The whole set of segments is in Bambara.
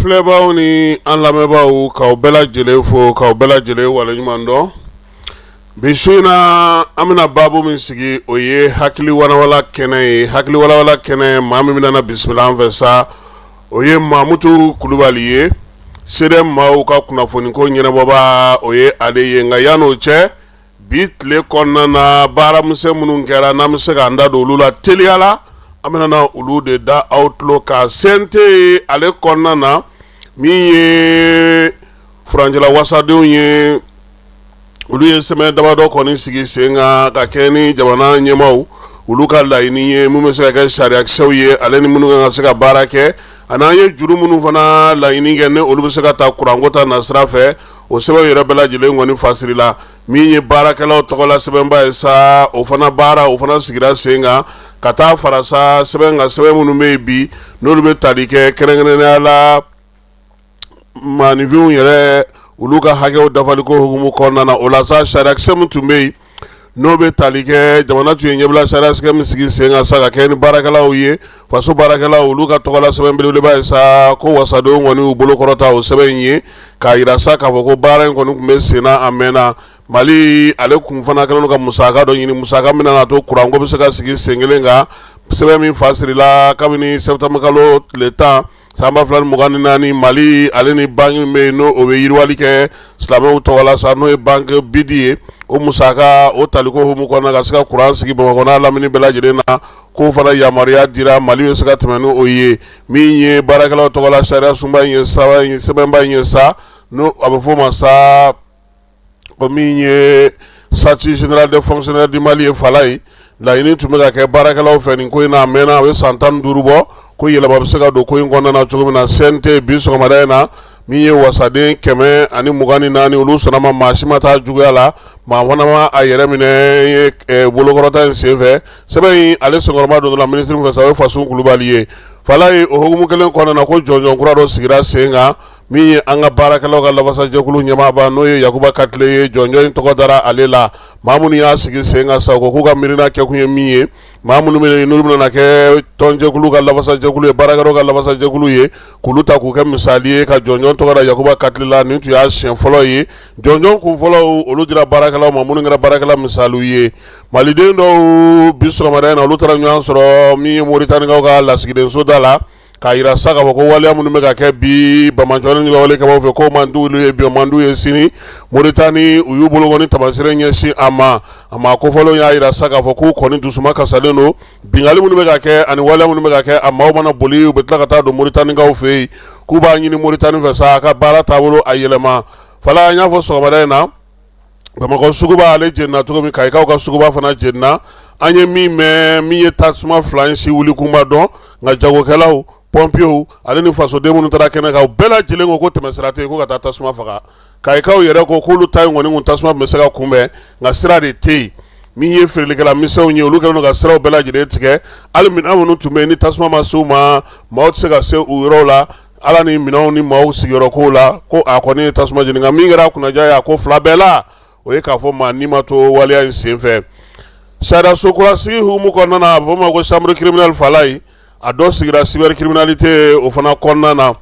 An filɛbaaw ni an lamɛnbaaw, k'aw bɛɛ lajɛlen fo, k'aw bɛɛ lajɛlen waleɲuman dɔn. Bi su in na, an bɛna baabu min sigi, o ye hakili walawala kɛnɛ ye. Hakili walawala kɛnɛ, maa min bɛna bisimila an fɛ sa, o ye Mamutu Kulubali ye, CDM maaw ka kunnafoniko ɲɛnabɔbaa, o ye ale ye. Nka yann'o cɛ, bi tile kɔnɔna na, baaramisɛn minnu kɛra, n'an bɛ se k'an da don olu la teliya la, an bɛna na olu de da aw tulo kan. CNT ale kɔnɔna na, min ye furancɛla wasadenw ye, olu ye sɛbɛn damadɔ kɔni sigi sen kan ka kɛ ni jamana ɲɛmaaw olu ka laɲini ye, min bɛ se ka kɛ sariyakisɛw ye, ale ni minnu kan ka se ka baara kɛ, ani an ye juru minnu fana laɲini kɛ, ni olu bɛ se ka ta kuranko ta nasira fɛ. O sɛbɛn yɛrɛ bɛɛ lajɛlen kɔni fasirila. Min ye baarakɛlaw tɔgɔla sɛbɛnba ye sa, o fana baara o fana sigira sen kan ka taa fara sa sɛbɛn kan, sɛbɛn minnu bɛ yen bi, n'olu bɛ tali kɛ kɛrɛnkɛrɛnnenya la maaninfinw yɛrɛ olu ka hakɛw dafaliko hukumu kɔnɔna na. O la sa, sariyakisɛ min tun bɛ yen, n'o bɛ tali kɛ jamana tun ye ɲɛbila sariyakisɛ min sigi sen kan sa ka kɛ ni baarakɛlaw ye, faso baarakɛlaw olu ka tɔgɔla sɛbɛn belebeleba ye sa, ko wasadenw kɔni y'u bolo kɔrɔta o sɛbɛn in ye, k'a jira sa k'a fɔ ko baara in kɔni tun bɛ sen na a mɛnna. Mali ale kun fana kɛlen don ka musaka dɔ ɲini, musaka min na to kuranko bɛ se ka sigi sen kelen kan. Sɛbɛn min fasirila kabini septembre kalo tile 10 san 2024, Mali ale ni banque min bɛ yen, n'o o bɛ yiriwali kɛ silamɛw tɔgɔ la sa, n'o ye banque BID ye, o musaka o taliko hukumu kɔnɔna ka se ka kuran sigi Bamakɔ n'a lamini bɛɛ lajɛlen na, k'o fana yamaruya dira, Mali bɛ se ka tɛmɛ n'o ye. Min ye baarakɛlaw tɔgɔ la sariya sunba in ye sa, sɛbɛnba in ye sa, n'o a bɛ f'o ma sa ko min ye statut général des fonctionnaires du Mali ye, fala ye, laɲini tun bɛ ka kɛ baarakɛlaw fɛ nin ko in na, a mɛnna, a bɛ san 15 bɔ, ko yɛlɛma bɛ se ka don ko in kɔnɔna na cogo min na. CNT bi sɔgɔmada in na, min ye wasaden 124, olu sɔnna ma, maa si ma taa juguya la, maa fana ma a yɛrɛ minɛ bolokɔrɔta in senfɛ. Sɛbɛn in ale senkɔrɔma don la minisiri fɛ sa, o ye Fasun Kulubali ye. Fala ye, o hukumu kelen kɔnɔna na, ko jɔnjɔn kura dɔ sigira sen kan, min ye an ka baarakɛlaw ka lafasajɛkulu ɲɛmaaba, n'o ye Yakuba Katile ye. Jɔnjɔn in tɔgɔ dara ale la. Maa minnu y'a sigi sen kan sa, ko k'u ka miirina kɛkun ye min ye, maa minnu bɛ n'olu bɛna kɛ tɔnjɛkulu ka lafasajɛkulu ye, baarakɛlaw ka lafasajɛkulu ye, k'olu ta k'u kɛ misali ye, ka jɔnjɔn tɔgɔ da Yakuba Katile la. Nin tun y'a siɲɛ fɔlɔ ye. Jɔnjɔn kun fɔlɔw, olu dira baarakɛlaw ma minnu kɛra baarakɛla misaliw ye. Maliden dɔw bi sɔgɔmada in na, olu taara ɲɔgɔn sɔrɔ min ye Moritanikaw ka lasigidenso da la, k'a jira sa k'a fɔ ko waleya minnu bɛ ka kɛ bi banbaanci ni walekɛbaaw fɛ, k'o man d'olu ye bi, o man d'u ye sini. Moritani, u y'u bolokɔni taamasiyɛn ɲɛsin a ma. A maa kofɔlenw y'a jira sa k'a fɔ k'u kɔni dusuma kasalen don binkanni minnu bɛ ka kɛ ani waleya minnu bɛ ka kɛ. A maaw mana boli, u bɛ tila ka taa don Moritanikaw fɛ yen, k'u b'a ɲini Moritani fɛ sa, a ka baara taabolo a yɛlɛma. Fala, an y'a fɔ sɔgɔmada in na, Bamakɔ suguba ale jenina cogo min, Kayikaw ka suguba fana jenina. An ye min mɛn, min ye tasuma fila in si wuli kun ma dɔn, nka jagokɛlaw, pɔnpiyew ale ni fasoden minnu taara kɛnɛ kan, u bɛɛ lajɛlen ko ko tɛmɛsira tɛ yen ko ka taa tasuma faga. Kayikaw yɛrɛ ko k'olu ta in kɔni kun tasuma tun bɛ se ka kunbɛn, nka sira de tɛ yen. Min ye feerelikɛla misɛnw ye, olu kɛlen don ka siraw bɛɛ lajɛlen tigɛ. Hali minɛn minnu tun bɛ yen, ni tasuma ma se u ma, maaw tɛ se ka se u yɔrɔw la. Ala ni minɛnw ni maaw sigiyɔrɔ kow la, ko a kɔni ye tasuma jeni. Nka min kɛra kunnaja ye a ko fila bɛɛ la, o ye k'a fɔ maa ni ma to waleya in senfɛ. Sariyaso kura sigi hukumu kɔnɔna na, a bɛ fɔ o ma ko chambre criminelle, fala ye, a dɔ sigira cybercriminalité o fana kɔnɔna na.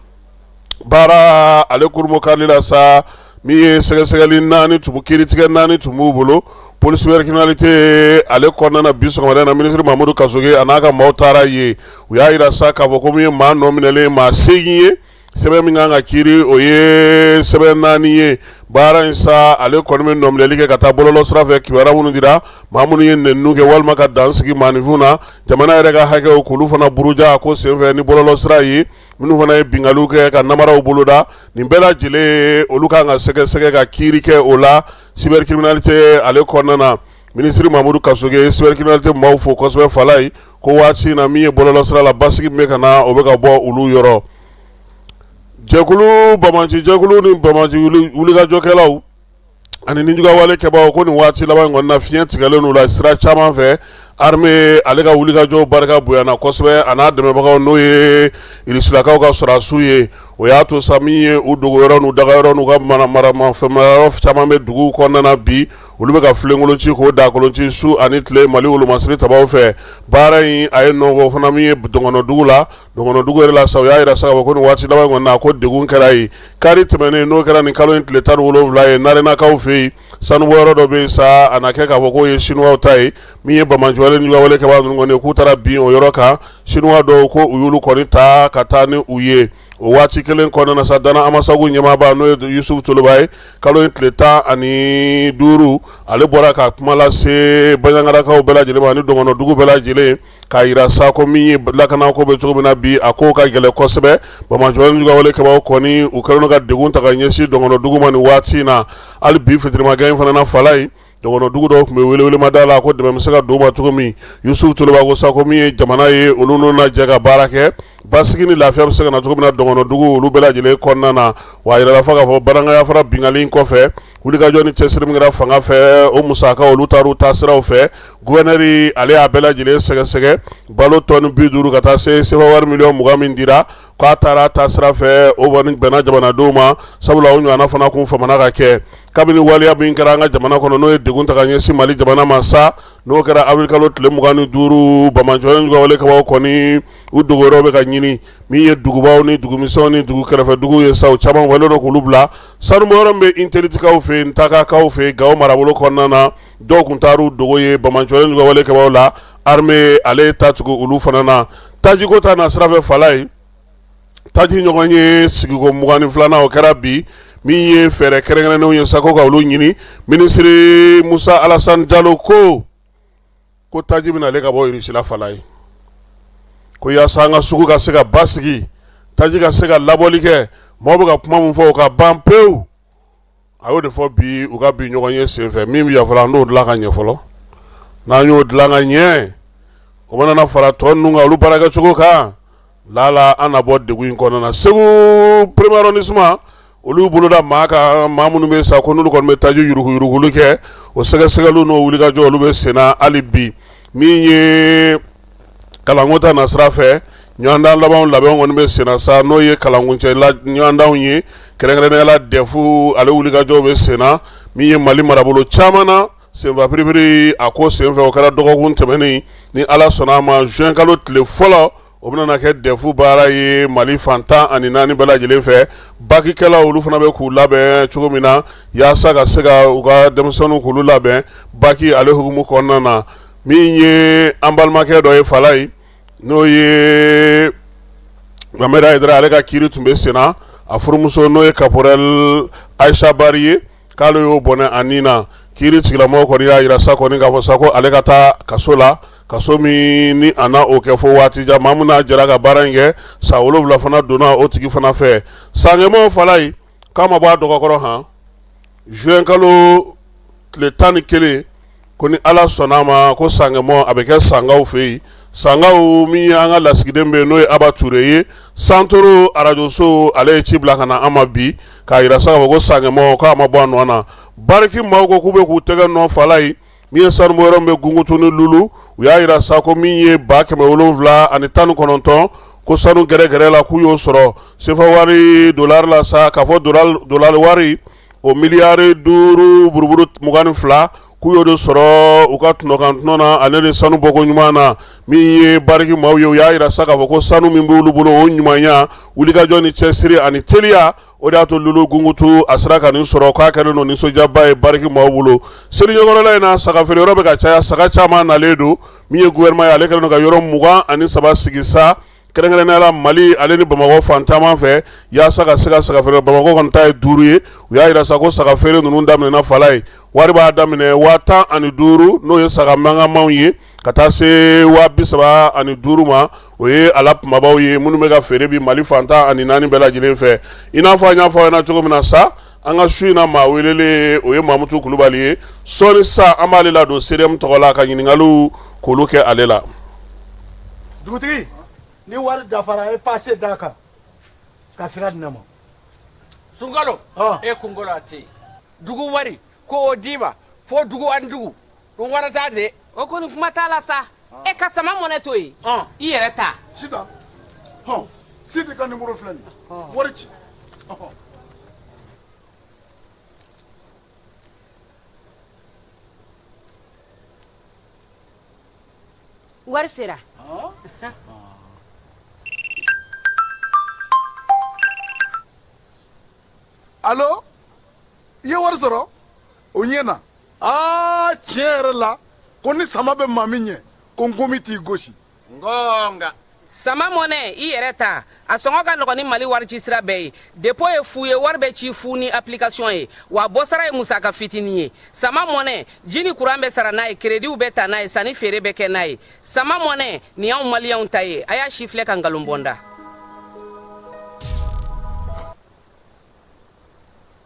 Baara ale kurunbonkarili la sa, min ye sɛgɛsɛgɛli naani tun, kiiritigɛ naani tun b'u bolo pôle cybercriminalité ale kɔnɔna na, bi sɔgɔmada in na, minisiri Mamudu Kasoge a n'a ka maaw taara yen. U y'a jira sa k'a fɔ ko min ye maa nɔ minɛlen maa 8 ye, sɛbɛn min kan ka kiiri, o ye sɛbɛn naani ye. Baara in sa, ale kɔni bɛ nɔminɛli kɛ ka taa bɔlɔlɔ sira fɛ. Kibaruya minnu dira, maa minnu ye nɛniw kɛ walima ka dan sigi maaninfin na, jamana yɛrɛ ka hakɛw, k'olu fana buruja a ko senfɛ ni bɔlɔlɔ sira ye, minnu fana ye binkanniw kɛ ka namaraw boloda, nin bɛɛ lajɛlen, olu kan ka sɛgɛsɛgɛ ka kiiri kɛ o la cybercriminalité ale kɔnɔna na. Minisiri Mamudu Kasoge ye cybercriminalité maaw fo kosɛbɛ. Fala ye, ko waati in na, min ye bɔlɔlɔ sira la basigi min bɛ ka na, o bɛ ka bɔ olu yɔrɔ. Jɛkulu, banbaanci jɛkulu ni banbaanci wulikajɔkɛlaw ani nijuguwale kɛbaaw, ko nin waati laban in kɔni na, fiɲɛ tigɛlen la sira caman fɛ. Armée ale ka wulikajɔ barika bonyana kosɛbɛ, a n'a dɛmɛbagaw, n'o ye irisilakaw ka sɔrɔdasiw ye. O y'a to sa, min ye u dogoyɔrɔ n'u dagayɔrɔ n'u ka maramafɛn marayɔrɔ caman bɛ dugu kɔnɔna na bi, olu bɛ ka filenkolon ci k'o dakolon ci su ani tile Mali wolomasiri tabaw fɛ. Baara in a ye nɔ bɔ fana min ye Dɔngɔnɔdugu la. Dɔngɔnɔdugu yɛrɛ la sa, u y'a jira sa k'a fɔ ko nin waati laban in kɔni na, ko degun kɛra yen kari tɛmɛnen, n'o kɛra nin kalo in tile 17 ye, Narenakaw fɛ yen. Sanubɔyɔrɔ dɔ bɛ yen sa, a na kɛ k'a fɔ k'o ye Sinuwaw ta ye. Min ye banbaanciwale ni juguyawale kɛbaa ninnu kɔni ye, k'u taara bin o yɔrɔ kan. Sinuwa dɔw ko u y'olu kɔni ta ka taa ni u ye. O waati kelen kɔnɔna na sa, Dana Amasagu ɲɛmaaba, n'o ye Yusufu Toloba ye, kalo in tile 15, ale bɔra ka kuma lase Baɲagarakaw bɛɛ lajɛlen ma ani Dɔngɔnɔdugu bɛɛ lajɛlen, k'a jira sa ko min ye lakanako bɛ cogo min na bi, a ko ka gɛlɛn kosɛbɛ. Banbaanciwale ni juguyawale kɛbaaw kɔni, u kɛlen don ka degun ta ka ɲɛsin Dɔngɔnɔdugu ma nin waati in na. Hali bi fitirimakɛ in fana na, Falayi, Dɔngɔnɔdugu dɔw tun bɛ welewelemada la ko dɛmɛ bɛ se ka don u ma cogo min. Yusufu Toloba ko sa ko min ye jamana ye, olu n'u na jɛ ka baara kɛ, basigi ni lafiya bɛ se ka na cogo min na Dɔngɔnɔdugu olu bɛɛ lajɛlen kɔnɔna na. Wa a yirala fɔ k'a fɔ Badangayafara binkanni in kɔfɛ, wulikajɔ ni cɛsiri min kɛra fanga fɛ, o musaka olu taara u taasiraw fɛ. Gouverneur ale y'a bɛɛ lajɛlen sɛgɛsɛgɛ, balo tɔni 50 ka taa se sefa wari miliyɔn 20 min dira, k'a taara taasira fɛ, o kɔni bɛnna jamanadenw ma, sabula o ɲɔgɔnna fana kun famana ka kɛ kabini waleya min kɛra an ka jamana kɔnɔ, n'o ye degun ta ka ɲɛsin Mali jamana ma sa, n'o kɛra avril kalo tile 25. Banbaanciwale ni juguyawale kɛbaaw kɔni, u dogoyɔrɔ bɛ ka ɲini. Min ye dugubaw ni dugumisɛnw ni dugu kɛrɛfɛ duguw ye sa, u caman walen don k'olu bila. Sanubɔyɔrɔ min bɛ Intelitikaw fɛ yen, Ntakakaw fɛ yen, Gawo marabolo kɔnɔna na, dɔw tun taar'u dogo yen banbaanciwale ni juguyawale kɛbaaw la. Armée ale ye ta tugu olu fana na. Tajiko ta na sira fɛ, Falayi, taji ɲɔgɔn ye sigiko 22nan, o kɛra bi. Min ye fɛɛrɛ kɛrɛnkɛrɛnnenw ye sa, ko ka olu ɲini, minisiri Musa Alasani Jalo ko taji bɛna ale ka bɔ Irisila, Falayi, ko yaasa an ka sugu ka se ka basigi, taji ka se ka labɔli kɛ. Maaw bɛ ka kuma min fɔ, o ka ban pewu. A y'o de fɔ bi u ka bi ɲɔgɔn ye senfɛ. Min bɛ yan fɔlɔ, an t'o dilan ka ɲɛ fɔlɔ. N'an y'o dilan ka ɲɛ, o mana na fara tɔ ninnu kan, olu baarakɛcogo kan lala, an na bɔ degun in kɔnɔna na. Segu premier arrondissement, olu y'u bolo da maa kan, maa minnu bɛ sa ko n'olu kɔni bɛ taji yuruguyuruguli kɛ. O sɛgɛsɛgɛliw n'o wulikajɔ, olu bɛ senna hali bi. Min ye kalanko ta nasira fɛ, ɲɔgɔndan labanw labɛn kɔni bɛ senna sa, n'o ye kalankuncɛ ɲɔgɔndanw ye, kɛrɛnkɛrɛnnenya la DEF, ale wulikajɔw bɛ senna. Min ye Mali marabolo caman na, senfa piripiri a ko senfɛ, o kɛra dɔgɔkun tɛmɛnen. Ni Ala sɔnna a ma, juin kalo tile fɔlɔ, o bɛna kɛ DEF baara ye Mali fan 14 bɛɛ lajɛlen fɛ. Bakikɛlaw, olu fana bɛ k'u labɛn cogo min na yaasa ka se ka u ka denmisɛnninw k'olu labɛn baki ale hukumu kɔnɔna na. Min ye an balimakɛ dɔ ye, Falayi, n'o ye Mohamed Hayidara, ale ka kiiri tun bɛ senna. A furumuso, n'o ye caporal Ayisa Bari ye, k'ale y'o bɔnɛ a ni na. Kiiri tigilamɔgɔw kɔni y'a jira sa kɔni k'a fɔ sa ko ale ka taa kaso la, kaso min ni a na o kɛ fo waati jan. Maa min n'a jɛra ka baara in kɛ, san 7 fana donna o tigi fana fɛ. Sankɛmɔgɔw, Falayi, k'a ma bɔ a dɔgɔkɔrɔ han, juin kalo tile 11, ko ni Ala sɔnna a ma, ko sankɛmɔ a bɛ kɛ Sankaw fɛ yen. Sankaw, min ye an ka lasigiden bɛ yen, n'o ye Aba Ture ye, Santoro arajoso, ale ye ci bila ka na an ma bi k'a jira sa k'a fɔ ko sankɛmɔ k'a ma bɔ a nɔ na. Bariki maaw ko k'u bɛ k'u tɛgɛ nɔ, Falayi. Min ye sanubɔyɔrɔ min bɛ Gungutu ni Lulu, u y'a jira sa ko min ye 719 ko sanu gɛrɛgɛrɛ la, k'u y'o sɔrɔ sefa wari dolari la sa, k'a fɔ dolari wari o miliyari 5 buruburu 22, k'u y'o de sɔrɔ u ka tɔnɔkan tɔnɔ na, ale ni sanu bɔko ɲuman na. Min ye bariki maaw ye, u y'a jira sa k'a fɔ ko sanu min b'olu bolo, o ɲumanya, wulikajɔ ni cɛsiri ani teliya, o de y'a to Lulu Gungutu a sera ka nin sɔrɔ, k'a kɛlen don nisɔndiyaba ye bariki maaw bolo. Seli ɲɛkɔrɔla in na, saga feere yɔrɔ bɛ ka caya, saga caman nalen don. Min ye gouvernement ye, ale kɛlen don ka yɔrɔ 23 sigi sa, kɛrɛnkɛrɛnnenya la Mali ale ni Bamakɔ fan caman fɛ, yaasa ka se ka saga feere. Bamakɔ kɔni ta ye 5 ye. U y'a jira sa ko saga feere ninnu daminɛna, Falayi. Wari b'a daminɛ 15,000, n'o ye saga mankanmanw ye, ka taa se 35,000 ma, o ye a la kunbabaw ye, minnu bɛ ka feere bi Mali fan 14 bɛɛ lajɛlen fɛ. I n'a fɔ an y'a fɔ aw ɲɛna cogo min na sa, an ka su in na maa welelen, o ye Mamutu Kulubali ye. Sɔɔni sa, an b'ale ladon CDM tɔgɔ la ka ɲininkaliw k'olu kɛ ale la. Dugutigi, ni wari dafara, e pase d'a kan ka sira di ne ma. Sunkalo, e kunkolo a tɛ yen. Dugu wari ko o d'i ma fo dugu ani dugu, ɗum warata de. O kɔni, kuma t'a la sa. E ka sama mɔnɛ to yen i yɛrɛ ta. Sitan, hɔn, Sidi ka numéro filɛ nin ye, wari ci. Ɔhɔn. Wari sera. Allo, i ye wari sɔrɔ? O ɲɛna. Aa, tiɲɛ yɛrɛ la, ko ni sama bɛ maa min ɲɛ, ko nkomi t'i gosi. Ngonga. Sama mɔnɛ i yɛrɛ ta, a sɔngɔ ka nɔgɔn ni Mali warici sira bɛɛ ye. Dépôt ye fu ye, wari bɛ ci fu ni application ye, wa bɔsara ye musaka fitinin ye. Sama mɔnɛ, ji ni kuran bɛ sara n'a ye, créditw bɛ ta n'a ye, sanni feere bɛ kɛ n'a ye. Sama mɔnɛ, nin y'anw maliyɛnw ta ye, a y'a sifilɛ ka nkalon bɔ n da.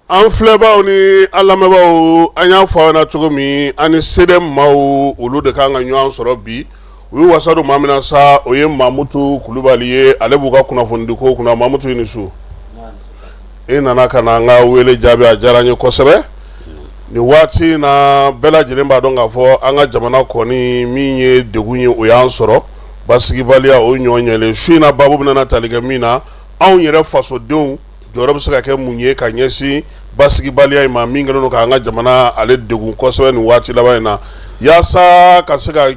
An filɛbaaw ni an lamɛnbaaw, an y'a fɔ aw ɲɛna cogo min, an ni CDM maaw olu de kan ka ɲɔgɔn sɔrɔ bi. U y'u wasa don maa min na sa, o ye Mamutu Kulubali ye, ale b'u ka kunnafonidiko kunna. Mamutu, i ni su. E nana ka na an ka wele jaabi, a diyara an ye kosɛbɛ. Nin waati in na, bɛɛ lajɛlen b'a dɔn k'a fɔ an ka jamana kɔni, min ye degun ye, o y'an sɔrɔ, basigibaliya o ɲɔ ɲɛlen. Su in na, baabu bɛna tali kɛ min na, anw yɛrɛ fasodenw jɔyɔrɔ bɛ se ka kɛ mun ye ka ɲɛsin basigibaliya in ma, min kɛlen don k'an ka jamana ale degun kosɛbɛ nin waati laban in na. Yaasa ka se ka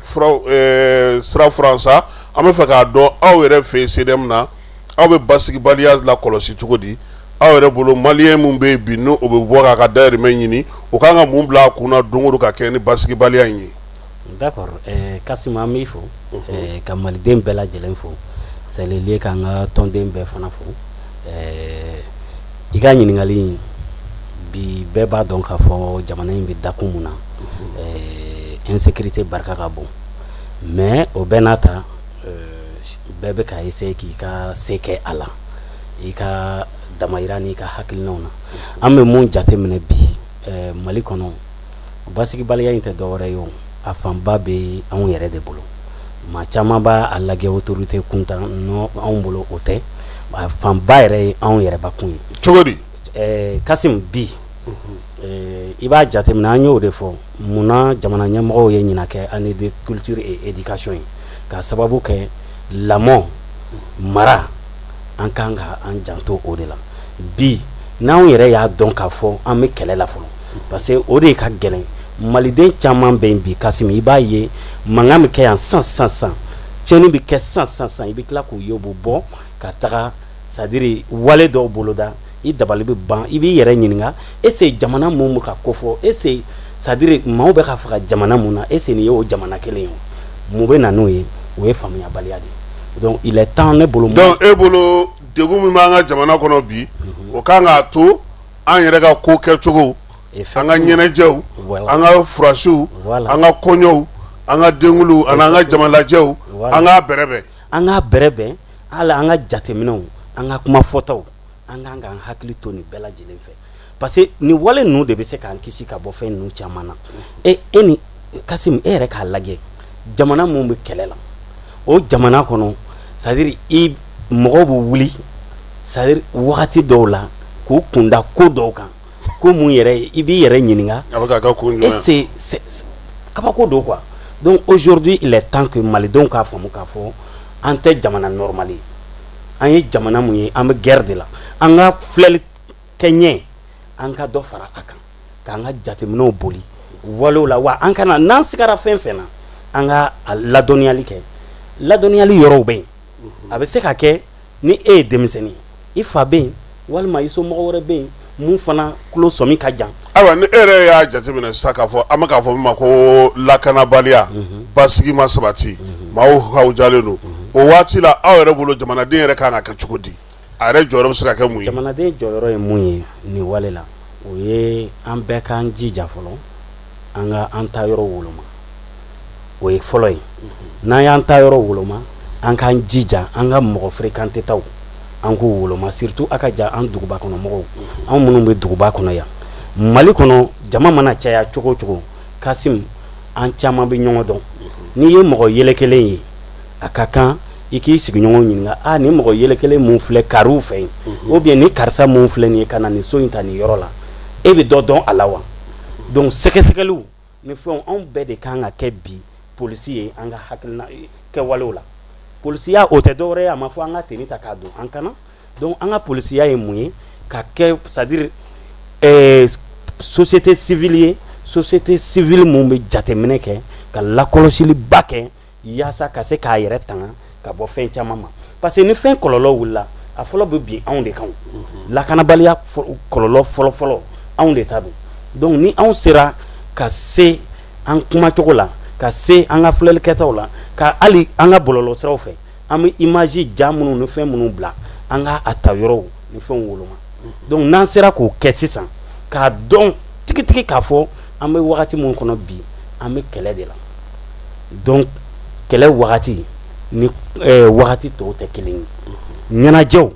sira furan sa, an bɛ fɛ k'a dɔn aw yɛrɛ fɛ CDM na, aw bɛ basigibaliya lakɔlɔsi cogo di? Aw yɛrɛ bolo, maliyɛn min bɛ yen bi, n'o bɛ bɔ k'a ka dayirimɛ ɲini, o kan ka mun bila a kun na don o don ka kɛ ni basigibaliya in ye? D'accord, Kasim, an b'i fo ka maliden bɛɛ lajɛlen fo, c'est le lieu k'an ka tɔnden bɛɛ fana fo. I ka ɲininkali in, bi bɛɛ b'a dɔn k'a fɔ jamana in bɛ dakun mun na, insécurité barika ka bon, mais o bɛɛ n'a ta, bɛɛ bɛ ka essayer k'i ka se kɛ a la, i ka damayira n'i ka hakilinaw na. An bɛ mun jateminɛ bi Mali kɔnɔ, basigibaliya in tɛ dɔwɛrɛ ye, o a fanba bɛ anw yɛrɛ de bolo. Maa caman b'a a lajɛ autorité kuntan non, anw bolo o tɛ, a fanba yɛrɛ ye anw yɛrɛbakun ye. Cogo di? Kasim, bi i b'a jateminɛ, an y'o de fɔ, munna jamana ɲɛmɔgɔw ye ɲinan kɛ année de culture et éducation ye? Ka sababu kɛ lamɔ, mara, an kan ka an janto o de la. Bi n'anw yɛrɛ y'a dɔn k'a fɔ an bɛ kɛlɛ la fɔlɔ, parce que o de ka gɛlɛn. Maliden caman bɛ yen bi, Kasim, i b'a ye mankan bɛ kɛ yan san san san, tiɲɛni bɛ kɛ san san san, i bɛ tila k'u ye u bɛ bɔ ka taga, c'est à dire wale dɔw boloda, i dabali bɛ ban. I b'i yɛrɛ ɲininka, est ce que jamana mun bɛ ka kofɔ, est ce que, c'est à dire maaw bɛ ka faga jamana mun na, est ce que nin ye o jamana kelen ye? Mun bɛ na n'o ye? O ye faamuyabaliya de ye. Donc il est temps, ne bolo. Donc e bolo, degun min b'an ka jamana kɔnɔ bi, o kan k'a to an yɛrɛ ka ko kɛcogo, an ka ɲɛnajɛw, an ka furasiw, an ka kɔɲɔw, an ka denkundiw ani an ka jamalajɛw, an k'a bɛrɛbɛn. An k'a bɛrɛbɛn, hali an ka jateminɛw, an ka kuma fɔtaw, an kan k'an hakili to nin bɛɛ lajɛlen fɛ, parce que nin wale ninnu de bɛ se k'an kisi ka bɔ fɛn ninnu caman na. E ni Kasim, e yɛrɛ k'a lajɛ, jamana mun bɛ kɛlɛ la, o jamana kɔnɔ, c'est à dire i mɔgɔw bɛ wuli, c'est à dire wagati dɔw la k'u kunda ko dɔw kan, ko mun yɛrɛ i b'i yɛrɛ ɲininka. A bɛ ka kɛ kun jumɛn? Et c'est kabako don quoi. Donc aujourd'hui, il est temps que malidenw k'a faamu k'a fɔ an tɛ jamana normal ye. An ye jamana mun ye, an bɛ guerre de la. An ka filɛli kɛ ɲɛ, an ka dɔ fara a kan, k'an ka jateminɛw boli walew la, wa an kana n'an sigara fɛn fɛn na, an ka a ladɔnniyali kɛ. Ladɔnniyali yɔrɔw bɛ yen. A bɛ se ka kɛ ni e ye denmisɛnnin ye, i fa bɛ yen walima i somɔgɔ wɛrɛ bɛ yen mun fana tulo sɔmi ka jan. Ayiwa, ni e yɛrɛ y'a jateminɛ sisan k'a fɔ an bɛ k'a fɔ min ma ko lakanabaliya, basigi ma sabati, maaw hawujalen don, o waati la, aw yɛrɛ bolo, jamanaden yɛrɛ kan ka kɛ cogo di? A yɛrɛ jɔyɔrɔ bɛ se ka kɛ mun ye? Jamanaden jɔyɔrɔ ye mun ye nin wale la, o ye an bɛɛ k'an jija fɔlɔ, an ka an ta yɔrɔ woloma, o ye fɔlɔ ye. N'an y'an ta yɔrɔ woloma, an k'an jija an ka mɔgɔ fréquenté taw, an k'u woloma, surtout a ka ja an duguba kɔnɔ mɔgɔw, anw minnu bɛ duguba kɔnɔ yan Mali kɔnɔ. Jama mana caya cogo o cogo, Kasim, an caman bɛ ɲɔgɔn dɔn. N'i ye mɔgɔ yelekelen ye, a ka kan i k'i sigiɲɔgɔn ɲininka: a ni mɔgɔ yelekelen mun filɛ kariw fɛ yen, ou bien ni karisa mun filɛ nin ye ka na nin so in ta nin yɔrɔ la, e bɛ dɔ dɔn a la wa? Donc sɛgɛsɛgɛliw ni fɛnw, anw bɛɛ de kan ka kɛ bi. polisi ye an ka hakilina kɛwalew la. Polisiya o tɛ dɔwɛrɛ ye, a ma fɔ an ka tenue ta k'a don an kan na. Donc an ka polisiya ye mun ye? Ka kɛ, c'est à dire société civile ye, société civile mun bɛ jateminɛ kɛ, ka lakɔlɔsiliba kɛ yaasa ka se k'a yɛrɛ tanga ka bɔ fɛn caman ma, parce que ni fɛn kɔlɔlɔ wulila, a fɔlɔ bɛ bin anw de kan. Lakanabaliya kɔlɔlɔ fɔlɔfɔlɔ, anw de ta don. Donc ni anw sera ka se an kumacogo la, ka se an ka filɛlikɛtaw la, ka hali an ka bɔlɔlɔsiraw fɛ, an bɛ image ja minnu ni fɛn minnu bila, an ka a ta yɔrɔw ni fɛnw woloma. Donc n'an sera k'o kɛ sisan, k'a dɔn tigitigi k'a fɔ an bɛ wagati min kɔnɔ bi, an bɛ kɛlɛ de la. Donc kɛlɛ wagati ni wagati tɔw tɛ kelen ye. Ɲɛnajɛw,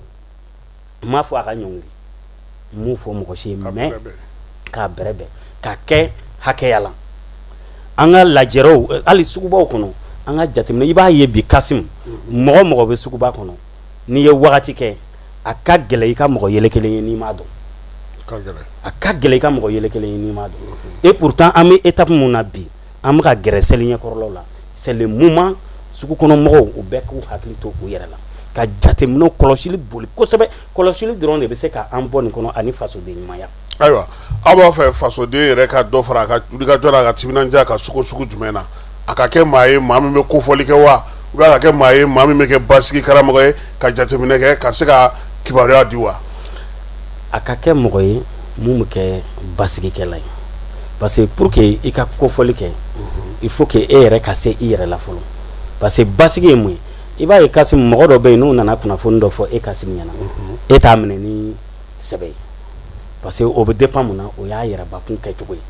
n m'a fɔ a ka ɲɔngiri, n m'o fɔ mɔgɔ si ye, mais k'a bɛrɛbɛn ka kɛ hakɛya la. An ka lajɛrɛw, hali sugubaw kɔnɔ, an ka jateminɛ, i b'a ye bi Kasim, mɔgɔ mɔgɔ bɛ suguba kɔnɔ, n'i ye wagati kɛ, a ka gɛlɛ i ka mɔgɔ yɛlɛ kelen ye n'i m'a dɔn. A ka gɛlɛ i ka mɔgɔ yɛlɛ kelen ye n'i m'a dɔn. Et pourtant an bɛ étape mun na bi, an bɛ ka gɛrɛ seli ɲɛkɔrɔlaw la, c'est le moment sugu kɔnɔ mɔgɔw, u bɛɛ k'u hakili to u yɛrɛ la, ka jateminɛw kɔlɔsili boli kosɛbɛ. Kɔlɔsili dɔrɔn de bɛ se k'an bɔ nin kɔnɔ, ani fasoden ɲumanya. Ayiwa, aw b'a fɛ fasoden yɛrɛ ka dɔ fara a ka wulikajɔ n'a ka timinandiya ka sugu sugu jumɛn na? A ka kɛ maa ye, maa min bɛ kofɔli kɛ wa, ou bien a ka kɛ maa ye, maa min bɛ kɛ basigi karamɔgɔ ye, ka jateminɛ kɛ, ka se ka kibaruya di wa? A ka kɛ mɔgɔ ye mun bɛ kɛ basigikɛla ye, parce que pour que i ka kofɔli kɛ, il faut que e yɛrɛ ka se i yɛrɛ la fɔlɔ. Parce que basigi ye mun ye? I b'a ye Kasim, mɔgɔ dɔ bɛ yen, n'u nana kunnafoni dɔ fɔ e Kasim ɲɛna, e t'a minɛ ni sɛbɛ ye, parce que o bɛ dépend mun na, o y'a yɛrɛbakun kɛcogo ye.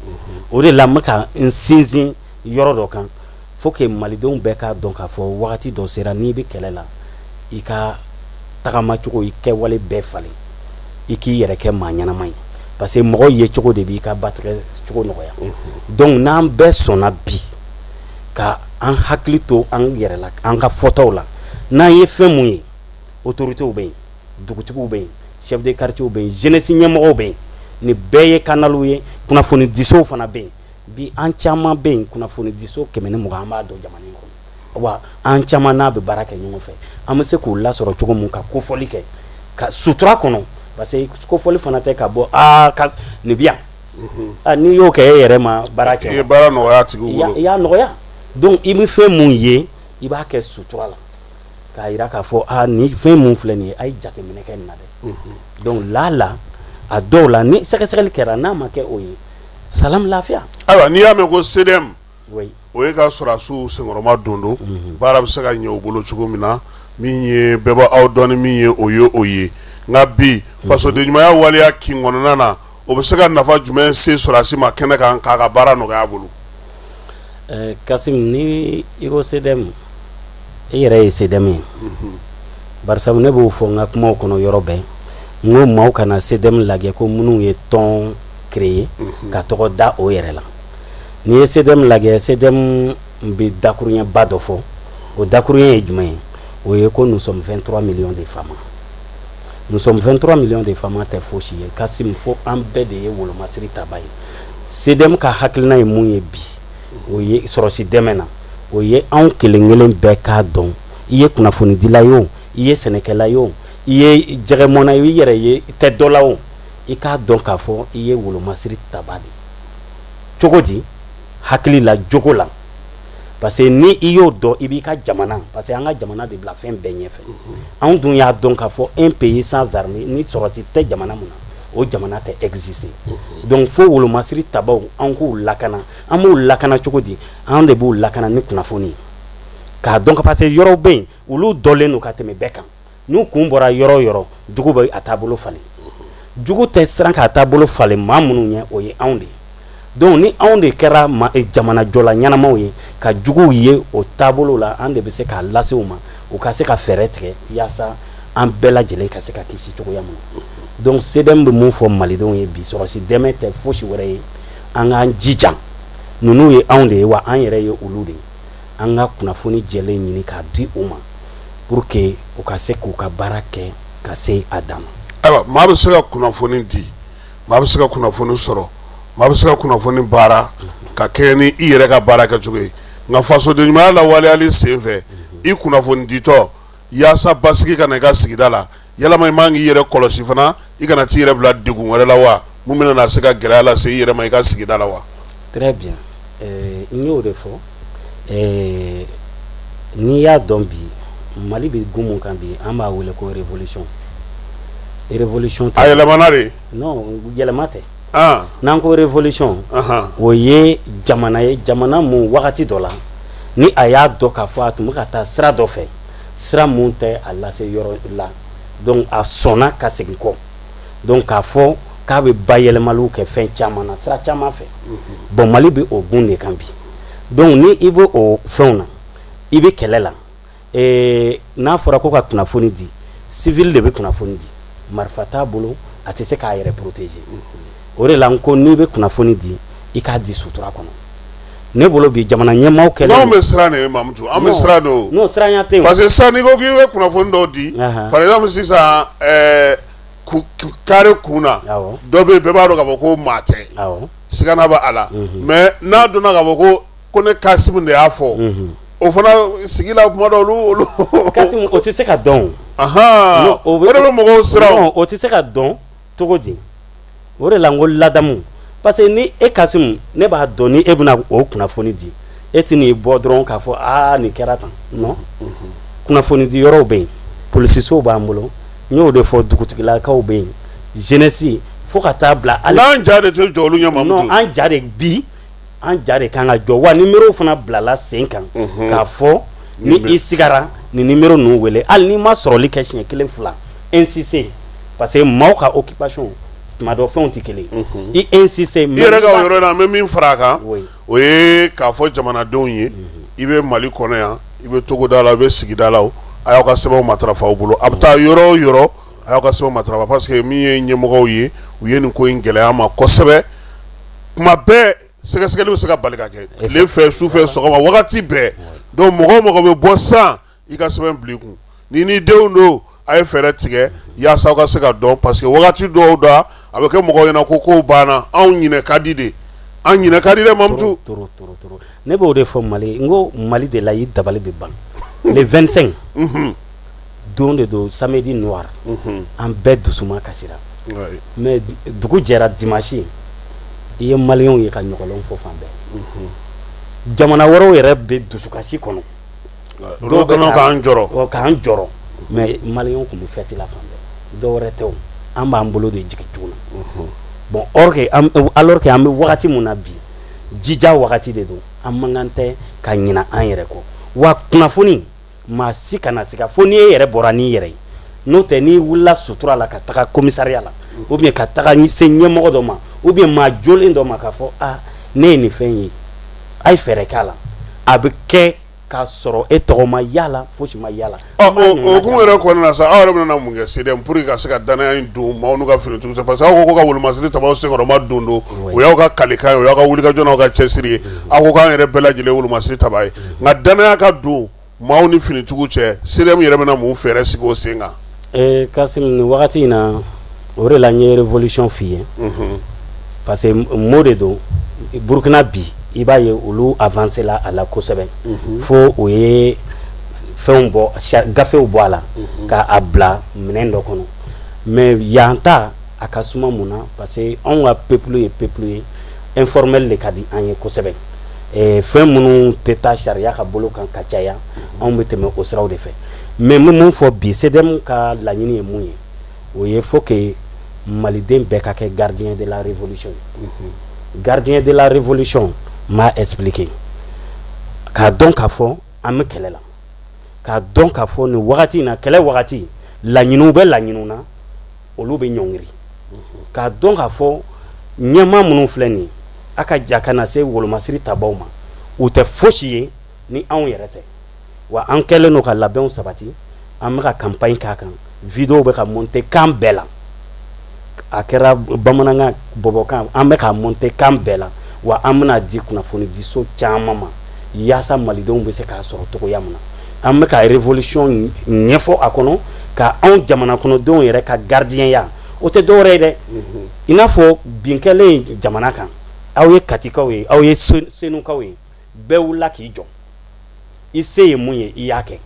O de la n bɛ ka n sinsin yɔrɔ dɔ kan, faut que malidenw bɛɛ k'a dɔn k'a fɔ wagati dɔ sera, n'i bɛ kɛlɛ la, i ka tagamacogo, i kɛwale bɛɛ falen, i k'i yɛrɛ kɛ maa ɲɛnama ye, parce que mɔgɔ ye cogo de b'i ka batigɛ cogo nɔgɔya. Donc n'an bɛɛ sɔnna bi ka an hakili to an yɛrɛ la, an ka fɔtaw la, n'an ye fɛn mun ye, autorités bɛ yen, dugutigiw bɛ yen, chef de quartier bɛ yen, jeunesse ɲɛmɔgɔw bɛ yen, nin bɛɛ ye canalw ye. Kunnafoni disow fana bɛ yen bi, an caman bɛ yen, kunnafoni diso 120 an b'a dɔn jamana in kɔnɔ, wa an caman n'a bɛ baara kɛ ɲɔgɔn fɛ. An bɛ se k'u lasɔrɔ cogo mun ka kofɔli kɛ ka sutura kɔnɔ, parce que kofɔli fana tɛ ka bɔ aa ka nin bi yan. N'i y'o kɛ, e yɛrɛ ma baara kɛ. I ye baara nɔgɔya a tigiw bolo. I y'a nɔgɔya. Donc i bɛ fɛn mun ye, i b'a kɛ sutura la, k'a jira k'a fɔ aa nin fɛn mun filɛ nin ye, a ye jateminɛ kɛ nin na dɛ. Donc la a dɔw la, ni sɛgɛsɛgɛli kɛra, n'a ma kɛ o ye, salam, lafiya. Ayiwa, n'i y'a mɛn ko CDM, o ye ka sɔrɔdasiw senkɔrɔma don don, baara bɛ se ka ɲɛ u bolo cogo min na, min ye bɛɛ b'aw dɔn ni min ye, o ye o ye. Nka bi fasoden ɲumanya waleya kin kɔnɔna na, o bɛ se ka nafa jumɛn se sɔrɔdasi ma kɛnɛ kan k'a ka baara nɔgɔya a bolo? Kasim, ni i ko CDM, e yɛrɛ ye CDM ye, barisa ne b'o fɔ n ka kumaw kɔnɔ yɔrɔ bɛɛ, n ko maaw kana CDM lajɛ ko minnu ye tɔn créer ka tɔgɔ da o yɛrɛ la. N'i ye CDM lajɛ, CDM bɛ dakuruɲɛba dɔ fɔ. O dakuruɲɛ ye jumɛn ye? O ye ko nous sommes 23 millions de FAMa. Nous sommes 23 millions de FAMa tɛ fosi ye Kasim, fo an bɛɛ de ye wolomasiri taba ye. CDM ka hakilina ye mun ye bi, o ye sɔrɔsi dɛmɛ na, o ye anw kelen kelen bɛɛ k'a dɔn, i ye kunnafonidila ye o, i ye sɛnɛkɛla ye o, i ye jɛgɛmɔna ye o, i yɛrɛ ye tɛ dɔ la o, i k'a dɔn k'a fɔ i ye wolomasiri taba de. Cogo di? Hakili la, jogo la. Parce que ni i y'o dɔn, i b'i ka jamana, parce que an ka jamana de bila fɛn bɛɛ ɲɛfɛ. Anw dun y'a dɔn k'a fɔ un pays sans armée, ni sɔrɔsi tɛ jamana mun na, o jamana tɛ exister. Donc fo wolomasiri tabaw, an k'u lakana. An b'u lakana cogo di? An de b'u lakana ni kunnafoni ye, k'a dɔn ka, parce que yɔrɔw bɛ yen, olu dɔnlen don ka tɛmɛ bɛɛ kan. N'u kun bɔra yɔrɔ o yɔrɔ, jugu bɛ a taabolo falen. Jugu tɛ siran k'a taabolo falen maa minnu ɲɛ, o ye anw de ye. Donc ni anw de kɛra jamanajɔla ɲɛnamaw ye, ka juguw ye o taabolo la, an de bɛ se k'a lase u ma, u ka se ka fɛɛrɛ tigɛ yaasa an bɛɛ lajɛlen ka se ka kisi cogoya min na. Donc CDM bɛ mun fɔ malidenw ye bi? Sɔrɔsi dɛmɛ tɛ fosi wɛrɛ ye, an k'an jija, ninnu ye anw de ye, wa an yɛrɛ ye olu de ye. An ka kunnafoni jɛlen ɲini k'a di u ma pour que u ka se k'u ka baara kɛ ka se a dan na. Ayiwa, maa bɛ se ka kunnafoni di, maa bɛ se ka kunnafoni sɔrɔ, maa bɛ se ka kunnafoni baara ka kɛ ni i yɛrɛ ka baara kɛcogo ye. Nka fasoden ɲumanya lawaleyali senfɛ, i kunnafoni ditɔ yaasa basigi ka na i ka sigida la, yalama i man k'i yɛrɛ kɔlɔsi fana, i kana t'i yɛrɛ bila degun wɛrɛ la wa, mun bɛna na se ka gɛlɛya lase i yɛrɛ ma i ka sigida la wa? Très bien, n y'o de fɔ. N'i y'a dɔn bi, Mali bɛ gun mun kan bi, an b'a wele ko révolution. Révolution a yɛlɛmana de? Non, yɛlɛma tɛ. N'an ko révolution, o ye jamana ye, jamana mun wagati dɔ la, ni a y'a dɔn k'a fɔ a tun bɛ ka taa sira dɔ fɛ, sira mun tɛ a lase yɔrɔ la, donc a sɔnna ka segin kɔ, donc k'a fɔ k'a bɛ bayɛlɛmaliw kɛ fɛn caman na, sira caman fɛ. Bon, Mali bɛ o gun de kan bi. Donc ni i bɛ o fɛnw na, i bɛ kɛlɛ la, n'a fɔra ko ka kunnafoni di, civil de bɛ kunnafoni di, marifa t'a bolo, a tɛ se k'a yɛrɛ protéger. O de la n ko n'i bɛ kunnafoni di, i k'a di sutura kɔnɔ. Ne bolo bi, jamana ɲɛmaaw kɛlen Anw bɛ siran de, Mamutu, an bɛ siran de o. Non, siranya tɛ yen. Parce que sisan n'i ko k'i bɛ kunnafoni dɔw di, par exemple sisan, carré kun na, dɔ bɛ yen, bɛɛ b'a dɔn k'a fɔ ko maa tɛ, sigana bɛ a la. Mais n'a donna k'a fɔ ko ne Kasimu de y'a fɔ, o fana sigi la, kuma dɔ olu Kasimu, o tɛ se ka dɔn. O de bɛ mɔgɔw siran. O tɛ se ka dɔn cogo di? O de la n ko ladamu, parce que ni e Kasimu, ne b'a dɔn ni e bɛna o kunnafoni di, e tɛ n'i bɔ dɔrɔn k'a fɔ aa nin kɛra tan. Non, kunnafoni di yɔrɔw bɛ yen, polisisow b'an bolo, n y'o de fɔ, dugutigilakaw bɛ yen, jeunesse, fo ka taa bila hali. N'an ja de tɛ jɔ olu ɲɛ, Mamutu. Non, an ja de bi, an ja de kan ka jɔ wa. Numéro fana bilala sen kan k'a fɔ ni i sigara, nin numéro ninnu wele. Hali n'i ma sɔrɔli kɛ siɲɛ kelen, fila, insister, parce que maaw ka occupation tuma dɔ fɛnw tɛ kelen ye, i insister. I yɛrɛ ka o yɔrɔ la, an bɛ min fara a kan, o ye k'a fɔ jamanadenw ye, i bɛ Mali kɔnɔ yan, i bɛ togoda la, i bɛ sigida la, a y'aw ka sɛbɛnw matarafa aw bolo. A bɛ taa yɔrɔ o yɔrɔ, a y'aw ka sɛbɛnw matarafa, parce que min ye ɲɛmɔgɔw ye, u ye nin ko in gɛlɛya ma kosɛbɛ. Kuma bɛɛ sɛgɛsɛgɛli bɛ se ka bali ka kɛ tile fɛ, su fɛ, sɔgɔma, wagati bɛɛ. Donc mɔgɔ o mɔgɔ bɛ bɔ san, i ka sɛbɛn bila i kun. Ni ni denw don, a ye fɛɛrɛ tigɛ yaasa aw ka se ka dɔn, parce que wagati dɔw da a bɛ kɛ mɔgɔw ɲɛna ko kow banna. Anw ɲinɛ ka di de, an ɲinɛ ka di dɛ, Mamutu. Trop, trop, trop. Ne b'o de fɔ Mali, n ko Mali de la, i dabali bɛ ban. Le 25 don de don, samedi noir, an bɛɛ dusuma kasira, mais dugu jɛra dimanche, i ye maliyɛnw ye ka ɲɔgɔlɔn fɔ fan bɛɛ. Jamana wɛrɛw yɛrɛ bɛ dusukasi kɔnɔ. Olu kɛlen k'an jɔrɔ. K'an jɔrɔ, mais maliyɛnw tun bɛ fête la fan bɛɛ. Dɔw wɛrɛ tɛ o, an b'an bolo de jigin joona. Bon, or que alors que an bɛ wagati mun na bi, jija wagati de don, an man kan tɛ ka ɲina an yɛrɛ kɔ. Wa kunnafoni, maa si kana siga fo n'i yɛrɛ bɔra n'i yɛrɛ ye. N'o tɛ, n'i wulila sutura la ka taga commissariat la, ou bien ka taga se ɲɛmɔgɔ dɔ ma, ou bien maa jolen dɔ ma, k'a fɔ aa ne ye nin fɛn ye, a ye fɛɛrɛ k'a la, a bɛ kɛ k'a sɔrɔ e tɔgɔ ma yala, fosi ma yala. O hukumu yɛrɛ kɔnɔna na sa, aw yɛrɛ bɛna mun kɛ CDM pour que ka se ka danaya in don maaw n'u ka finitigiw cɛ? Parce que aw ko ka wolomasiri tabaw senkɔrɔma don don, o y'aw ka kalikan ye, o y'aw ka wulikajɔ n'aw ka cɛsiri ye. Aw ko k'an yɛrɛ bɛɛ lajɛlen wolomasiri taba ye, nka danaya ka don maaw ni finitigiw cɛ, CDM yɛrɛ bɛna mun fɛɛrɛ sigi o sen kan? Kasim, nin wagati in na, o de la n ye révolution f'i ye, parce que mot de don. Burukina bi, i b'a ye olu avancé la a la kosɛbɛ, fo o ye fɛnw bɔ, gafew bɔ a la k'a bila minɛn dɔ kɔnɔ. Mais yan ta a ka suma. Mun na? Parce que anw ka peuple ye peuple ye informel de ka di an ye kosɛbɛ. Fɛn minnu tɛ taa sariya ka bolo kan ka caya, anw bɛ tɛmɛ o siraw de fɛ. Mais n bɛ mun fɔ bi, CDM ka laɲini ye mun ye? O ye faut que maliden bɛɛ ka kɛ gardien de la révolution. Gardien de la révolution, n b'a expliquer k'a dɔn k'a fɔ an bɛ kɛlɛ la, k'a dɔn k'a fɔ nin wagati in na, kɛlɛ wagati, laɲiniw bɛ laɲiniw na, olu bɛ ɲɔngiri, k'a dɔn k'a fɔ ɲɛmaa minnu filɛ nin ye, a ka ja ka na se wolomasiri tabaw ma, u tɛ fosi ye ni anw yɛrɛ tɛ. Wa an kɛlen don ka labɛnw sabati, an bɛ ka campagne k'a kan, vidéo bɛ ka monter kan bɛɛ la, a kɛra bamanankan, bɔbɔkan, an bɛ ka monter kan bɛɛ la. Wa an bɛna di kunnafoni diso caman ma yaasa malidenw bɛ se k'a sɔrɔ cogoya min na. An bɛ ka révolution ɲɛfɔ a kɔnɔ, ka anw jamana kɔnɔdenw yɛrɛ ka gardien ya. O tɛ dɔwɛrɛ ye dɛ, i n'a fɔ bin kɛlen jamana kan, aw ye Katikaw ye, aw ye Senukaw ye, bɛɛ wulila k'i jɔ. I se ye mun ye, i y'a kɛ.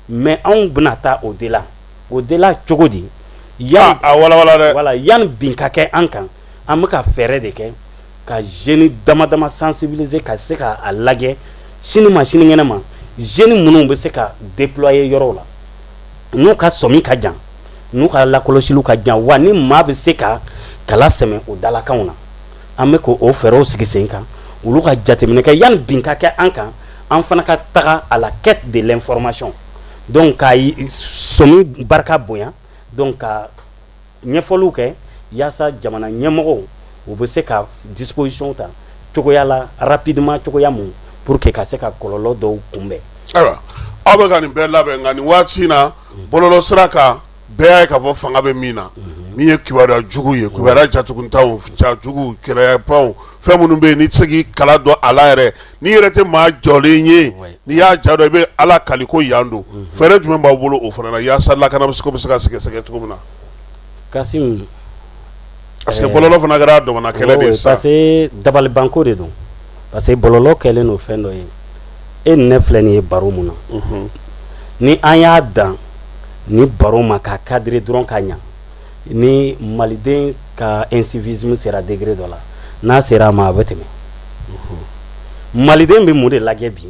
Mais anw bɛna taa au-delà. Au-delà cogo di? Yan a walawala dɛ. Voilà, yan bin ka kɛ an kan, an bɛ ka fɛɛrɛ de kɛ ka jeunes dama dama sensibiliser ka se ka a lajɛ sini ma, sinikɛnɛ ma, jeunes minnu bɛ se ka déployer yɔrɔw la, n'u ka sɔmi ka jan, n'u ka lakɔlɔsiliw ka jan, wa ni maa bɛ se ka kala sɛmɛ o dalakanw na. An bɛ k'o fɛɛrɛw sigi sen kan, olu ka jateminɛ kɛ yanni bin ka kɛ an kan. An fana ka taga à la quête de l'information, donc ka sɔmi barika bonya, donc ka ɲɛfɔliw kɛ yaasa jamana ɲɛmɔgɔw, u bɛ se ka disposition ta cogoya la rapidement, cogoya mun pour que ka se ka kɔlɔlɔ dɔw kunbɛn. Ayiwa, aw bɛ ka nin bɛɛ labɛn, nka nin waati in na, bɔlɔlɔ sira kan, bɛɛ y'a ye k'a fɔ fanga bɛ min na, min ye kibaruya jugu ye, kibaruya jatuguntanw, ja jugu, kɛlɛyapanw, fɛn minnu bɛ yen n'i tɛ se k'i kala dɔn a la yɛrɛ, n'i yɛrɛ tɛ maa jɔlen ye, n'i y'a ja dɔn, i bɛ Ala kali ko yan don. Fɛɛrɛ jumɛn b'aw bolo o fana na yaasa lakana bɛ se ka sɛgɛsɛgɛ cogo min na? Kasim. Parce que bɔlɔlɔ fana kɛra a damana kɛlɛ de ye sisan. Parce que dabalibanko de don, parce que bɔlɔlɔ kɛlen don fɛn dɔ ye. E ni ne filɛ nin ye baro mun na, ni an y'a dan ni baro ma k'a cadrer dɔrɔn ka ɲa, ni maliden ka incivisme sera degré dɔ la, n'a sera a ma, a bɛ tɛmɛ. Maliden bɛ mun de lajɛ bi?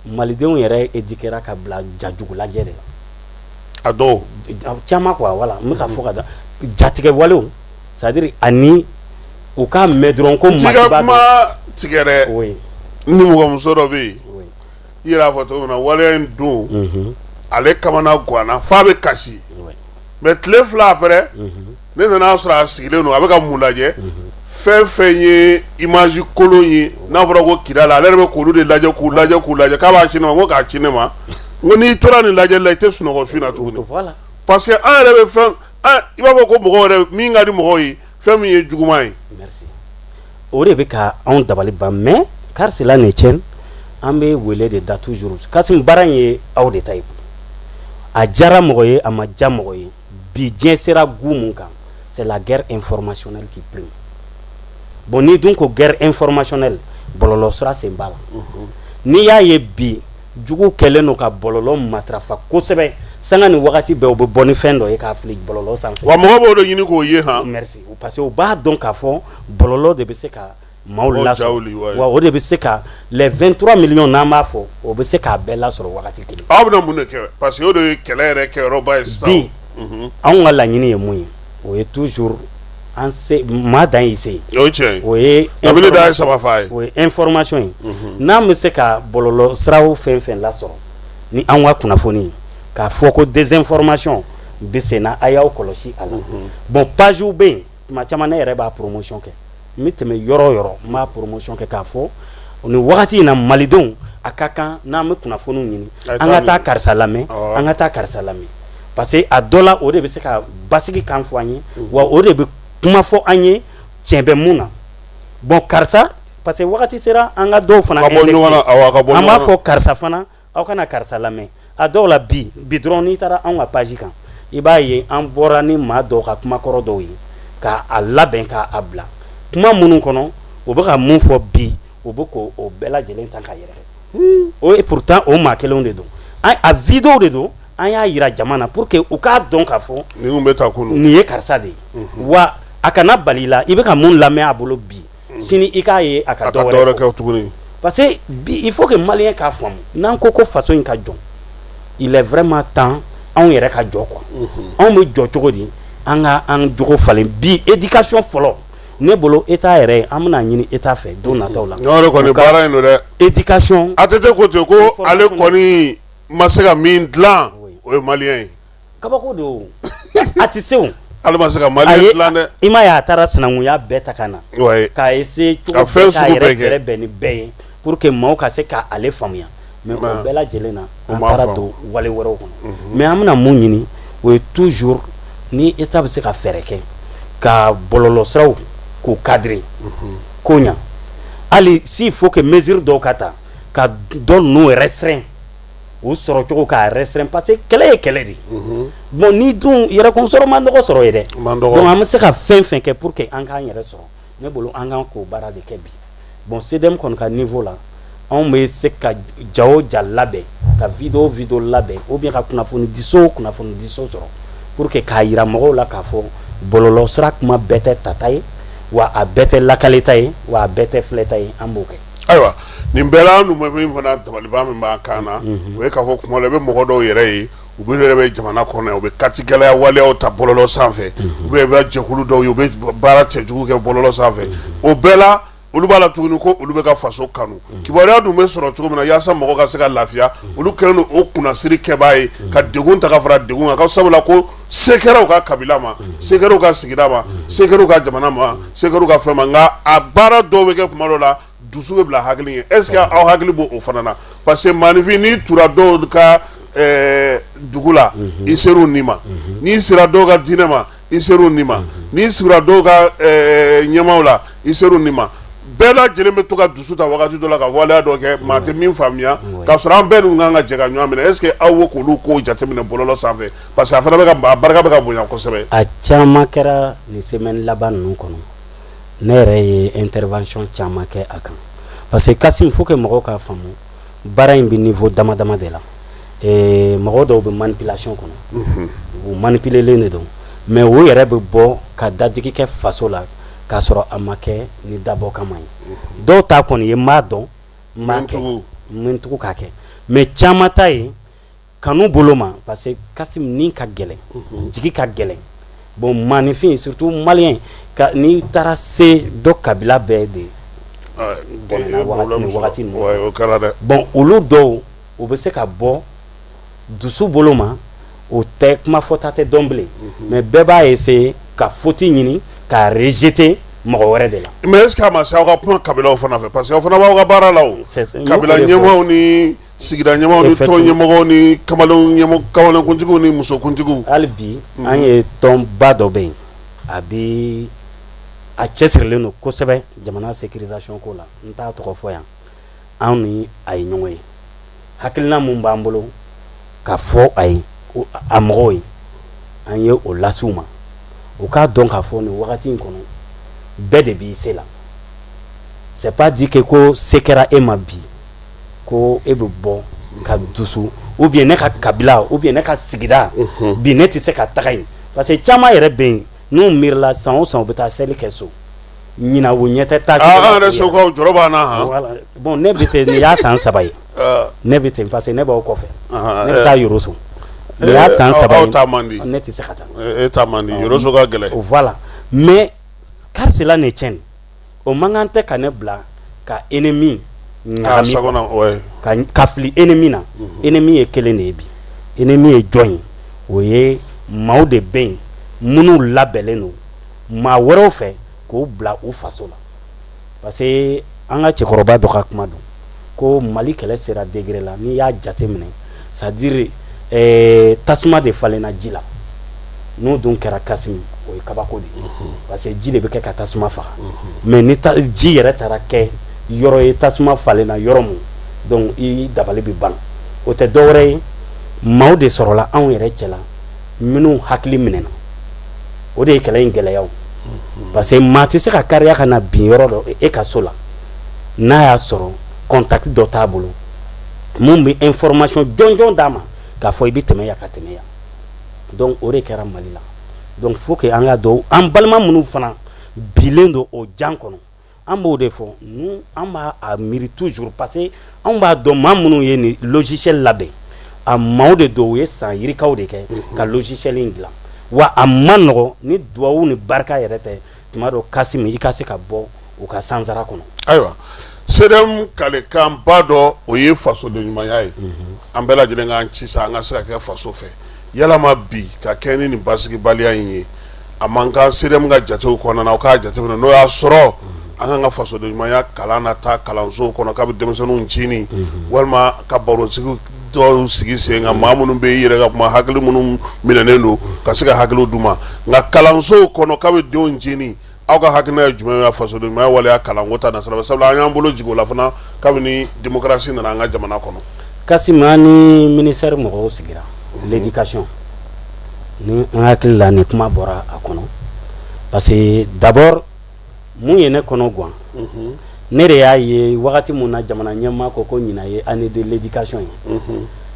Malidenw yɛrɛ éduquera ka bila jajugu lajɛ de la. A dɔw. Caman quoi, voilà. N bɛ ka fɔ ka da jatigɛ walew, c'est à dire ani u k'a mɛn dɔrɔn ko N t'i ka kuma tigɛ dɛ. Oui. Ni mɔgɔmuso dɔ bɛ yen, i yɛrɛ y'a fɔ cogo min na, waleya in don, ale kamana ganna f'a bɛ kasi. Mais tile 2 après, ne nana sɔrɔ a sigilen don, a bɛ ka mun lajɛ? Fɛn fɛn ye image kolon ye n'a fɔra ko Kidal, ale yɛrɛ bɛ k'olu de lajɛ, k'u lajɛ, k'u lajɛ, k'a b'a ci ne ma. N ko k'a ci ne ma, n ko n'i tora nin lajɛli la, i tɛ sunɔgɔ su in na tuguni. Parce que an yɛrɛ bɛ fɛn, i b'a fɔ ko mɔgɔw yɛrɛ min ka di mɔgɔw ye, fɛn min ye juguman ye. Merci. O de bɛ ka anw dabali ban. Mais qu'à cela ne tienne, an bɛ wele de da toujours. Kasim, baara in ye aw de ta ye. A diyara mɔgɔ ye, a ma diya mɔgɔ ye, bi diɲɛ sera gu mun kan, c'est la guerre informationnelle qui prime. Bon, n'i dun ko guerre informationnelle, bɔlɔlɔ sira sen b'a la. N'i y'a ye bi jugu kɛlen don ka bɔlɔlɔ matarafa kosɛbɛ, sanga ni wagati bɛɛ u bɛ bɔ ni fɛn dɔ ye k'a fili bɔlɔlɔ sanfɛ. Wa mɔgɔ b'o de ɲini k'o ye han. Merci, parce que u b'a dɔn k'a fɔ bɔlɔlɔ de bɛ se ka maaw lasɔrɔ, wa o de bɛ se ka les 23 millions n'an b'a fɔ, o bɛ se k'a bɛɛ lasɔrɔ wagati kelen. Aw bɛna mun de kɛ? Parce que o de ye kɛlɛ yɛrɛ kɛyɔrɔba ye sisan. Bi anw ka laɲini ye mun ye? O ye toujours an se maa dan y'i se ye. O ye tiɲɛ ye. O ye kabini da ye saba fa ye. O ye information ye. N'an bɛ se ka bɔlɔlɔ siraw fɛn fɛn lasɔrɔ ni anw ka kunnafoni ye, k'a fɔ ko désinformation bɛ sen na, a y'aw kɔlɔsi a la. Bon, page bɛ yen, tuma caman ne yɛrɛ b'a promotion kɛ. N bɛ tɛmɛ yɔrɔ o yɔrɔ, n b'a promotion kɛ k'a fɔ nin wagati in na, malidenw, a ka kan n'an bɛ kunnafoniw ɲini, an ka taa karisa lamɛn, an ka taa karisa lamɛn, parce que a dɔ la, o de bɛ se ka basigi kan fɔ an ye, wa o de bɛ kuma fɔ an ye tiɲɛ bɛ mun na. Bon, karisa, parce que wagati sera an ka dɔw fana Ka bɔ ɲɔgɔn na, awɔ, ka bɔ an b'a ɲɔgɔn na. fɔ karisa fana, aw kana karisa lamɛn. A dɔw la, bi bi dɔrɔn, n'i taara anw ka page kan, i b'a ye an bɔra ni maa dɔw ka kumakɔrɔ dɔw ye k'a labɛn k'a bila kuma minnu kɔnɔ, u bɛ ka mun fɔ bi, u bɛ k'o o bɛɛ lajɛlen ta ka yɛrɛ o. Et pourtant o maa kelenw de don, a vidéo de don, an y'a yira jama na pour que u k'a dɔn k'a fɔ Nin kun bɛ ta kunun. nin ye karisa de ye. Wa a kana bali la, i bɛ ka mun lamɛn a bolo bi, sini i k'a ye a ka A ka dɔ dɔ wɛrɛ wɛrɛ fɔ kɛ tuguni. Parce que bi, il faut que malien k'a faamu, n'an ko ko faso in ka jɔ, il est vraiment temps anw yɛrɛ ka jɔ quoi. Anw bɛ jɔ cogo di? An ka an jogo falen. Bi éducation fɔlɔ, ne bolo, état yɛrɛ, an bɛna ɲini état fɛ don nataw la. Ɲɔ yɛrɛ kɔni U ka baara in don dɛ. Éducation. ATT ko ten ko ale kɔni ma se ka min dilan, o ye malien ye. Kabako don, a tɛ se o. Ale ma se ka malien dilan dɛ. I m'a ye, a taara sinankunya bɛɛ ta ka na k'a essayer cogo Ka fɛn bɛɛ k'a sugu yɛrɛ bɛɛ kɛ. bɛrɛ bɛn ni bɛɛ ye pour que maaw ka se k'ale faamuya. Mais o bɛɛ lajɛlen na, O an m'a taara faamu. don wale wɛrɛw kɔnɔ. Mais an bɛna mun ɲini? O ye toujours ni état bɛ se ka fɛɛrɛ kɛ ka bɔlɔlɔsiraw k'o cadrer ko ɲa, hali s'il faut que mesure dɔw ka ta ka dɔ ninnu restreint, u sɔrɔ cogo k'a restreint, parce que kɛlɛ ye kɛlɛ de ye. Bon, ni dun yɛrɛkun sɔrɔ man dɔgɔ sɔrɔ ye dɛ. Man dɔgɔ. Donc an bɛ se ka fɛn fɛn kɛ pour que an k'an yɛrɛ sɔrɔ, ne bolo an kan k'o baara de kɛ bi. Bon, CDM kɔni ka niveau la, Anw bɛ se ka ja o ja labɛn, ka vidéo o vidéo labɛn, ou bien ka kunnafonidiso o kunnafonidiso sɔrɔ pour que k'a jira mɔgɔw la k'a fɔ bɔlɔlɔ sira kuma bɛɛ tɛ tata ye, wa a bɛɛ tɛ lakaleta ye, wa a bɛɛ tɛ filɛta ye. An b'o kɛ. Ayiwa, nin bɛɛ la, an dun bɛ min fana dabaliban min b'an kan na, o ye k'a fɔ kuma la, i bɛ mɔgɔ dɔw yɛrɛ ye, u bɛ yɛrɛ bɛ jamana kɔnɔ, u bɛ kati gɛlɛya waleyaw ta bɔlɔlɔ sanfɛ, u bɛ bɛ jɛkulu dɔw ye, u bɛ baara cɛjugu kɛ bɔlɔlɔ sanfɛ. O bɛɛ la, olu b'a la tuguni ko olu bɛ ka faso kanu. Kibaruya dun bɛ sɔrɔ cogo min na yaasa mɔgɔ ka se ka lafiya, olu kɛlen don o kunnasiri kɛbaa ye, ka degun ta ka fara degun kan, ka sabula ko se kɛra u ka kabila ma, se kɛra u ka sigida ma, se kɛra u ka jamana ma, se kɛra u ka fɛn ma. Nka a baara dɔw bɛ kɛ kuma dɔ la, dusu bɛ bila hakili ɲɛ. Est ce que aw hakili b'o fana na? Parce que maaninfin, n'i tura dɔw ka dugu la, i ser'u ni ma. N'i sera dɔw ka diinɛ ma, i ser'u ni ma. N'i sigira dɔw ka ɲɛmaaw la, i ser'u ni ma. Bɛɛ lajɛlen bɛ to ka dusu ta wagati dɔ la ka waleya dɔ kɛ, maa tɛ min faamuya, k'a sɔrɔ an bɛɛ dun kan ka jɛ ka ɲɔgɔn minɛ. Est ce que aw b'o k'olu kow jateminɛ bɔlɔlɔ sanfɛ? Parce que a fana bɛ ka a barika bɛ ka bonya kosɛbɛ. A caman kɛra nin semaine laban ninnu kɔnɔ. Ne yɛrɛ ye intervention caman kɛ a kan, parce que Kasim, faut que mɔgɔw k'a faamu, baara in bɛ niveau dama dama de la. Mɔgɔ dɔw bɛ manipulation kɔnɔ, u manipulelen de don, mais u yɛrɛ bɛ bɔ ka dadigi kɛ faso la k'a sɔrɔ a ma kɛ ni dabɔ kama ye. Dɔw ta kɔni ye n b'a dɔn, n b'a kɛ, n bɛ tugu k'a kɛ, mais caman ta ye kanu bolo ma, parce que Kasim, ni ka gɛlɛn, jigi ka gɛlɛn. Bon, maaninfin, surtout malien, ka n'i taara se dɔ kabila bɛɛ de bɔnɛna wagati ninnu. O kɛra dɛ. Bon, olu dɔw, u bɛ se ka bɔ dusu bolo ma, o tɛ kuma fɔta tɛ dɔn bilen, mais bɛɛ b'a essayer ka faute ɲini k'a rejeter mɔgɔ wɛrɛ de la. Mais est ce que a ma se aw ka kuma kabilaw fana fɛ? Parce que aw fana b'aw ka baara la o. Kabila ɲɛmaaw ni sigida ɲɛmaaw ni tɔn ɲɛmɔgɔw ni kamalen kamalenkuntigiw ni musokuntigiw. Hali bi, an ye tɔnba dɔ bɛ yen, a bɛ a cɛsirilen don kosɛbɛ jamana sécurisation ko la. N t'a tɔgɔ fɔ yan. Anw ni a ye ɲɔgɔn ye, hakilina mun b'an bolo ka fɔ a ye, a mɔgɔw ye, an ye o lase u ma, u k'a dɔn k'a fɔ nin wagati in kɔnɔ, bɛɛ de b'i se la. C'est pas dit que ko se kɛra e ma bi ko e bɛ bɔ ka dusu, ou bien ne ka kabila, ou bien ne ka sigida, bi ne tɛ se ka taga yen, parce que caman yɛrɛ bɛ yen, n'u miirila, san o san u bɛ taa seli kɛ so. Ɲinan, u ɲɛ tɛ taa. An yɛrɛ sokaw jɔrɔ b'an na han. Voilà. Bon, ne bɛ ten, nin y'a san 3 ye. Ne bɛ ten parce que ne b'aw kɔfɛ, ne bɛ taa Yoroso, nin y'a san 3 Aw ye. ta man di. Ne tɛ se ka taa. E ta man di, Yoroso ka gɛlɛn. Voilà, mais qu'à cela ne tienne, o man kan tɛ ka ne bila ka ennemi ɲagami, sabanan, ouais. ka fili ennemi na. Ennemi ye kelen de ye bi. Ennemi ye jɔn ye? O ye maaw de bɛ yen minnu labɛnnen don maa wɛrɛw fɛ k'o bila u faso la, parce que an ka cɛkɔrɔba dɔ ka kuma don ko Mali kɛlɛ sera degré la, n'i y'a jate minɛ, c'est à dire tasuma de falenna ji la. N'o dun kɛra, Kasimi, o ye kabako de ye, parce que ji de bɛ kɛ ka tasuma faga. Mais ni ji yɛrɛ taara kɛ yɔrɔ ye, tasuma falenna yɔrɔ mun, donc i dabali bɛ ban. O tɛ dɔwɛrɛ ye, maaw de sɔrɔla anw yɛrɛ cɛla minnu hakili minɛna. O de ye kɛlɛ in gɛlɛya o, parce que maa tɛ se ka kariya ka na bin yɔrɔ dɔ e ka so la, n'a y'a sɔrɔ contact dɔ t'a bolo mun bɛ information jɔnjɔn d'a ma k'a fɔ i bɛ tɛmɛ yan ka tɛmɛ yan. Donc o de kɛra Mali la. Donc faut que an ka dɔn, an balima minnu fana bilen don o jan kɔnɔ, an b'o de fɔ. Nous, an b'a a miiri toujours, parce que anw b'a dɔn maa minnu ye nin logiciel labɛn, a maaw de don, u ye san yirikaw de kɛ ka logiciel in dilan. Wa a ma nɔgɔ, ni duwawu ni barika yɛrɛ tɛ, tuma dɔ, Kasimi, i ka se ka bɔ u ka sansara kɔnɔ. Ayiwa, CDM kalekanba dɔ, o ye fasoden ɲumanya ye. An bɛɛ lajɛlen k'an ci sa, an ka se ka kɛ faso fɛ. Yalama bi ka kɛ ni nin basigibaliya in ye, a man kan CDM ka jatew kɔnɔna na, aw k'a jateminɛ n'o y'a sɔrɔ an kan ka fasoden ɲumanya kalan na taa kalansow kɔnɔ, k'a bɛ denmisɛnninw ncinin, walima ka barosigi dɔw sigi sen kan, maa minnu bɛ i yɛrɛ ka kuma, hakili minnu minɛnen don, ka se ka hakiliw d'u ma. Nka kalansow kɔnɔ, k'a bɛ denw ncinin, aw ka hakilina ye jumɛn ye fasoden ɲumanya waleya kalanko ta nasira fɛ? Sabula an y'an bolo jigin o la fana kabini démocratie nana an ka jamana kɔnɔ. Kasimi, an ni ministère mɔgɔw sigira, l'éducation, ni an hakili la ni kuma bɔra a kɔnɔ, parce que d'abord, mun ye ne kɔnɔ gan? Ne de y'a ye wagati min na jamana ɲɛmaa ko ko ɲinan ye année de l'éducation ye,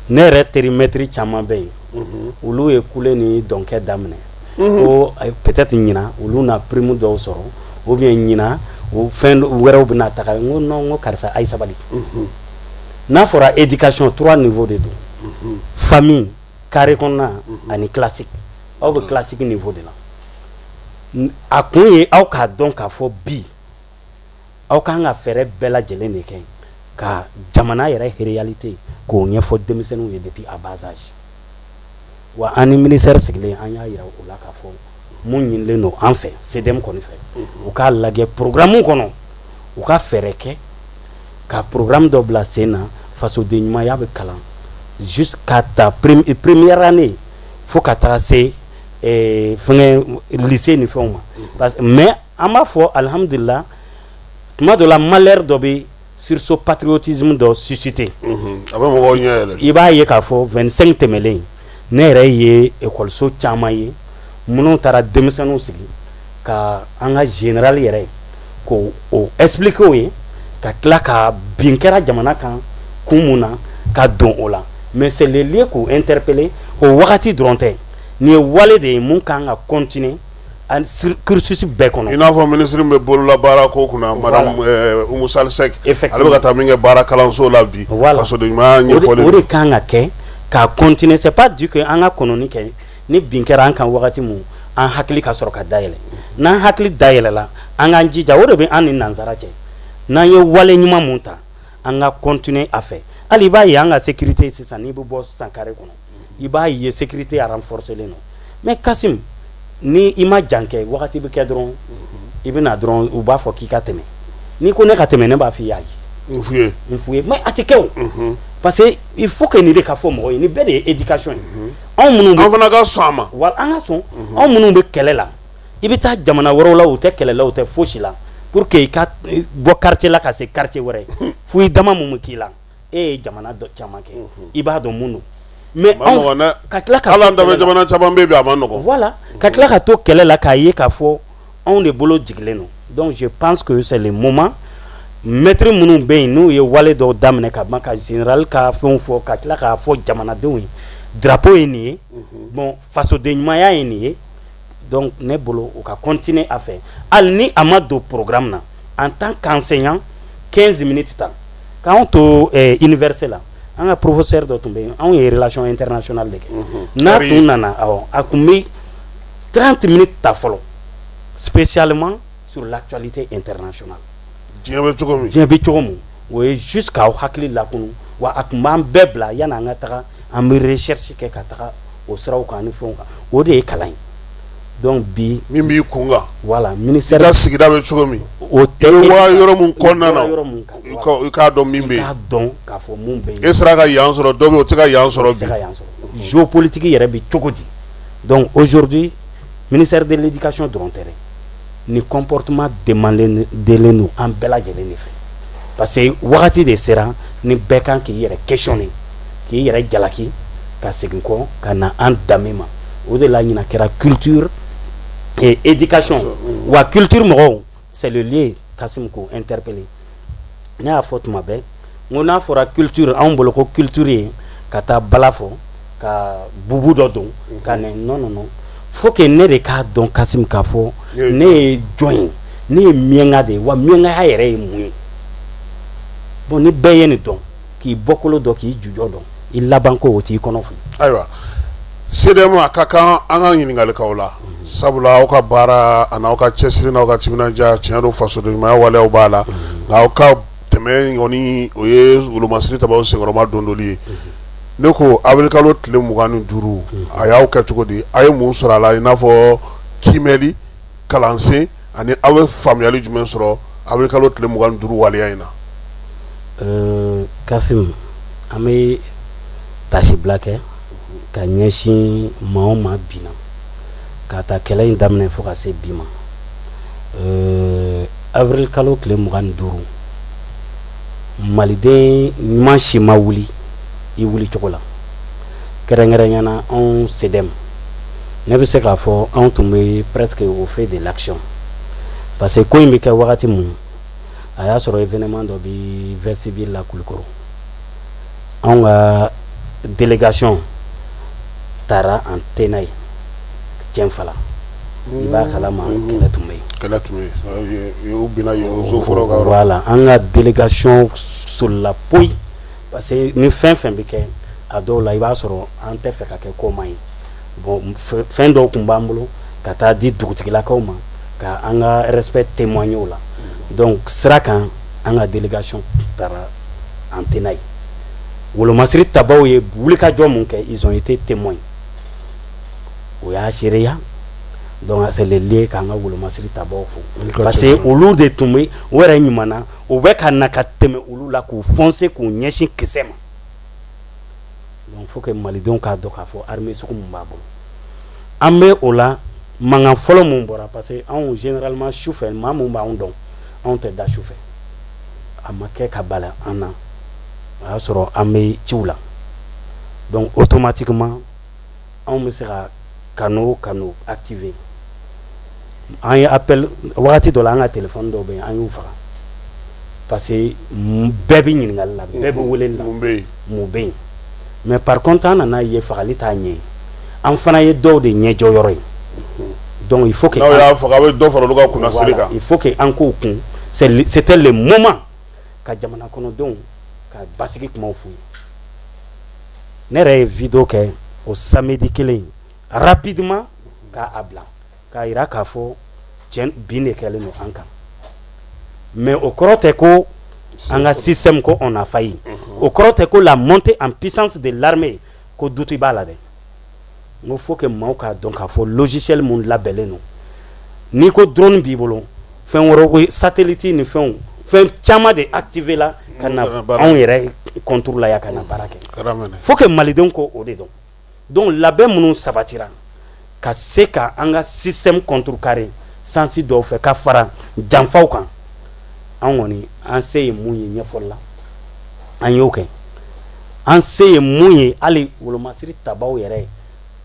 ne yɛrɛ teri maître caman bɛ yen, olu ye kule ni dɔnkɛ daminɛ ko peut-être ɲinan olu na prime dɔw sɔrɔ ou bien ɲinan o fɛn wɛrɛw bɛna taga. N ko non, n ko karisa, a ye sabali. N'a fɔra éducation, trois niveaux de don: famille, carré kɔnɔna ani classique. Aw bɛ classique niveau de la. A kun ye aw k'a dɔn k'a fɔ bi aw kan ka fɛɛrɛ bɛɛ lajɛlen de kɛ ka jamana yɛrɛ réalité k'o ɲɛfɔ denmisɛnninw ye depuis à bas âge. Wa an ni ministère sigilen, an y'a yira o la k'a fɔ mun ɲinilen don an fɛ, CDM kɔni fɛ, u k'a lajɛ programme kɔnɔ, u ka fɛɛrɛ kɛ ka programme dɔ bila sen na, fasoden ɲumanya bɛ kalan jusqu'à ta première année fo ka taga se fɛngɛ lycée ni fɛnw ma. Parce que, mais an b'a fɔ alihamudulila, tuma dɔ la malheur dɔ bɛ sursaut patriotisme dɔ susciter. A bɛ mɔgɔw ɲɛ yɛlɛ. I b'a ye k'a fɔ 25 tɛmɛlen, ne yɛrɛ ye ekɔliso caman ye minnu taara denmisɛnninw sigi ka an ka général yɛrɛ k'o o expliquer o ye, ka tila ka bin kɛra jamana kan kun mun na ka don o la. Mais c'est le lieu k'o interpeller o wagati dɔrɔn tɛ. Nin ye wale de ye mun kan ka continuer cursus bɛɛ kɔnɔ. I n'a fɔ minisiri min bɛ bololabaara ko kunna, madame Oumou Sall Seck, ale bɛ ka taa min kɛ baara kalanso la bi, fasoden ɲumanya ɲɛfɔlen. O de kan ka kɛ ka continuer. C'est pas dit que an ka kɔnɔni kɛ ni bin kɛra an kan wagati mun, an hakili ka sɔrɔ ka dayɛlɛ. N'an hakili dayɛlɛla, an k'an jija. O de bɛ an ni nansara cɛ. N'an ye wale ɲuman mun ta, an ka continuer a fɛ. Hali i b'a ye an ka sécurité sisan, n'i bɛ bɔ sisan carré kɔnɔ, i b'a ye sécurité renforcer len don. Mais Kasim, ni i ma jan kɛ, wagati bɛ kɛ dɔrɔn i bɛ na dɔrɔn, u b'a fɔ k'i ka tɛmɛ. N'i ko ne ka tɛmɛ, ne b'a fɔ i y'a ye. N f'u ye. N f'u ye, mais a tɛ kɛ o, parce que il faut que nin de ka fɔ mɔgɔw ye. Nin bɛɛ de ye éducation ye. Anw minnu bɛ, an fana ka sɔn a ma. Wa an ka sɔn. Anw minnu bɛ kɛlɛ la, i bɛ taa jamana wɛrɛw la, u tɛ kɛlɛ la, u tɛ fosi la, pour que i ka bɔ quartier la ka se quartier wɛrɛ, fo i dama mun bɛ k'i la. E ye jamana dɔ caman kɛ, i b'a dɔn mun don. Mais anw ka tila ka hali an dafɛ jamana caman bɛ yen bi, a ma nɔgɔn. Voilà, ka tila ka to kɛlɛ la k'a ye k'a fɔ anw de bolo jigilen don. Donc je pense que c'est le moment. Maître minnu bɛ yen, n'u ye wale dɔw daminɛ ka ban ka général ka fɛnw fɔ, ka tila k'a fɔ jamanadenw ye drapeau ye nin ye, bon, fasoden ɲumanya ye nin ye. Donc ne bolo, u ka continuer a fɛ, hali ni a ma don programme na, en tant qu'enseignant, 15 minutes ta. K'anw to université la, an ka professeur dɔ tun bɛ yen, anw ye relation internationale de kɛ. N'a tun nana, awɔ, a tun bɛ 30 minutes ta fɔlɔ spécialement sur l'actualité internationale. Diɲɛ bɛ cogo min. Diɲɛ bɛ cogo min, o ye juste k'aw hakili lakunu. Wa a tun b'an bɛɛ bila yanni an ka taga, an bɛ recherche kɛ ka taga o siraw kan ni fɛnw kan. O de ye kalan ye. Donc bi min b'i kun kan. Voilà, ministère I ka sigida bɛ cogo min. O tɛ. I bɛ bɔ yɔrɔ min kɔnɔna na, yɔrɔ mun kan, i k'a dɔn min bɛ i yen. K'a dɔn k'a fɔ mun bɛ yen. E sera ka yan sɔrɔ, dɔ bɛ yen o tɛ ka yan sɔrɔ. Se bi. Ka yan sɔrɔ, géopolitique yɛrɛ bɛ cogo di? Donc aujourd'hui, ministère de l'éducation dɔrɔn tɛ dɛ, ni comportement demandé delen don an bɛɛ lajɛlen de fɛ, parce que wagati de sera ni bɛɛ kan k'i yɛrɛ questionner, k'i yɛrɛ jalaki, ka segin kɔ ka na an danbe ma. O de la ɲinan kɛra culture et éducation. Wa culture mɔgɔw, c'est le lieu, Kasim, k'o interpeller. Ne y'a fɔ tuma bɛɛ, n ko n'a fɔra culture, anw bolo ko culture ye ka taa bala fɔ, ka bubu dɔ don ka nin. Non, non, non, faut que ne de k'a dɔn, Kasim, k'a fɔ ne ye jɔn ye, ne ye miɲɛnka de ye. Wa miɲɛnkaya yɛrɛ ye mun ye? Bon, ni bɛɛ ye nin dɔn, k'i bɔkolo dɔn, k'i jujɔ dɔn, i labanko o t'i kɔnɔ fili. Ayiwa, CDM, a ka kan an ka ɲininkali k'aw la, sabula aw ka baara a n'aw ka cɛsiri n'aw ka timinandiya, tiɲɛ don, fasoden ɲumanya waleyaw b'a la, nka aw ka tɛmɛ kɔni, o ye wolomasiri tabaw senkɔrɔma dondoli ye. Ne ko avril kalo tile 25, a y'aw kɛ cogo di? A ye mun sɔrɔ a la, i n'a fɔ kiimɛli kalansen, ani aw bɛ faamuyali jumɛn sɔrɔ avril kalo tile 25 waleya in na? Kasim, an bɛ tasibila kɛ ka ɲɛsin maa o maa binna ka ta kɛlɛ in daminɛ fo ka se bi ma. Avril kalo tile 25, maliden ɲuman si ma wuli i wuli cogo la. Kɛrɛnkɛrɛnya na, anw CDM, ne bɛ se k'a fɔ anw tun bɛ presque au fait de l'action, parce que ko in bɛ kɛ wagati mun A y'a sɔrɔ événement dɔ bɛ vestibule la Kulukɔrɔ. Anw ka délégation taara en tenaille Tienfala. I b'a kalama, kɛlɛ tun bɛ yen. Kɛlɛ tun bɛ yen, u binna yen fɔlɔ ka yɔrɔ. Voilà, an ka délégation solila poyi, parce que ni fɛn fɛn bɛ kɛ, a dɔw la i b'a sɔrɔ an tɛ fɛ ka kɛ ko man ye. Bon, fɛn dɔw tun b'an bolo ka taa di dugutigilakaw ma ka an ka respect témoigner o la. Donc sira kan, an ka délégation taara en tenaille. Wolomasiri tabaw ye wulikajɔ mun kɛ, ils ont été témoins, o y'a seereya. Donc c'est le lieu k'an ka wolomasiri tabaw fo, parce que olu de tun bɛ o yɛrɛ ɲuman na, u bɛ ka na ka tɛmɛ olu la k'u foncer k'u ɲɛsin kisɛ ma. Donc faut que malidenw k'a dɔn k'a fɔ armée sugu mun b'a bolo. An bɛ o la, mankan fɔlɔ mun bɔra, parce que anw généralement su fɛ, maa mun b'anw dɔn, anw tɛ da su fɛ. A ma kɛ ka bala an na, o y'a sɔrɔ an bɛ ciw la. Donc automatiquement anw bɛ se ka canaux canaux activer. An ye appel wagati dɔ la, an ka téléphone dɔw bɛ yen, an y'u faga, parce que bɛɛ bɛ ɲininkali la, bɛɛ bɛ weleli la. Mun bɛ yen? Mun bɛ yen? Mais par contre, an nana ye fagali t'a ɲɛ ye, an fana ye dɔw de ɲɛjɔ yɔrɔ ye. Donc il faut que n'aw y'a faga, a bɛ dɔ fara olu ka kunnasiri kan. Il faut que an k'o kun. C'était le moment ka jamana kɔnɔdenw ka basigi kumaw f'u ye. Ne yɛrɛ ye vidéo kɛ o samedi kelen rapidement k'a bila k'a yira k'a fɔ cɛn bin de kɛlen don an kan. Mais o kɔrɔ tɛ ko an ka système ko on a failli. O kɔrɔ tɛ ko la montée en puissance de l'armée ko doute b'a la dɛ. N ko faut que maaw k'a dɔn k'a fɔ logiciel mun labɛnnen don, n'i ko drone b'i bolo, fɛn wɛrɛ o satellite ni fɛnw, fɛn caman de activé la ka na anw yɛrɛ contre la yan ka na baara kɛ. Faut que malidenw ko o de dɔn. Donc labɛn minnu sabatira ka se ka an ka système contrecarrer sens dɔw fɛ ka fara janfaw kan, an kɔni an se ye mun ye ɲɛfɔli la, an y'o kɛ. An se ye mun ye hali wolomasiri tabaw yɛrɛ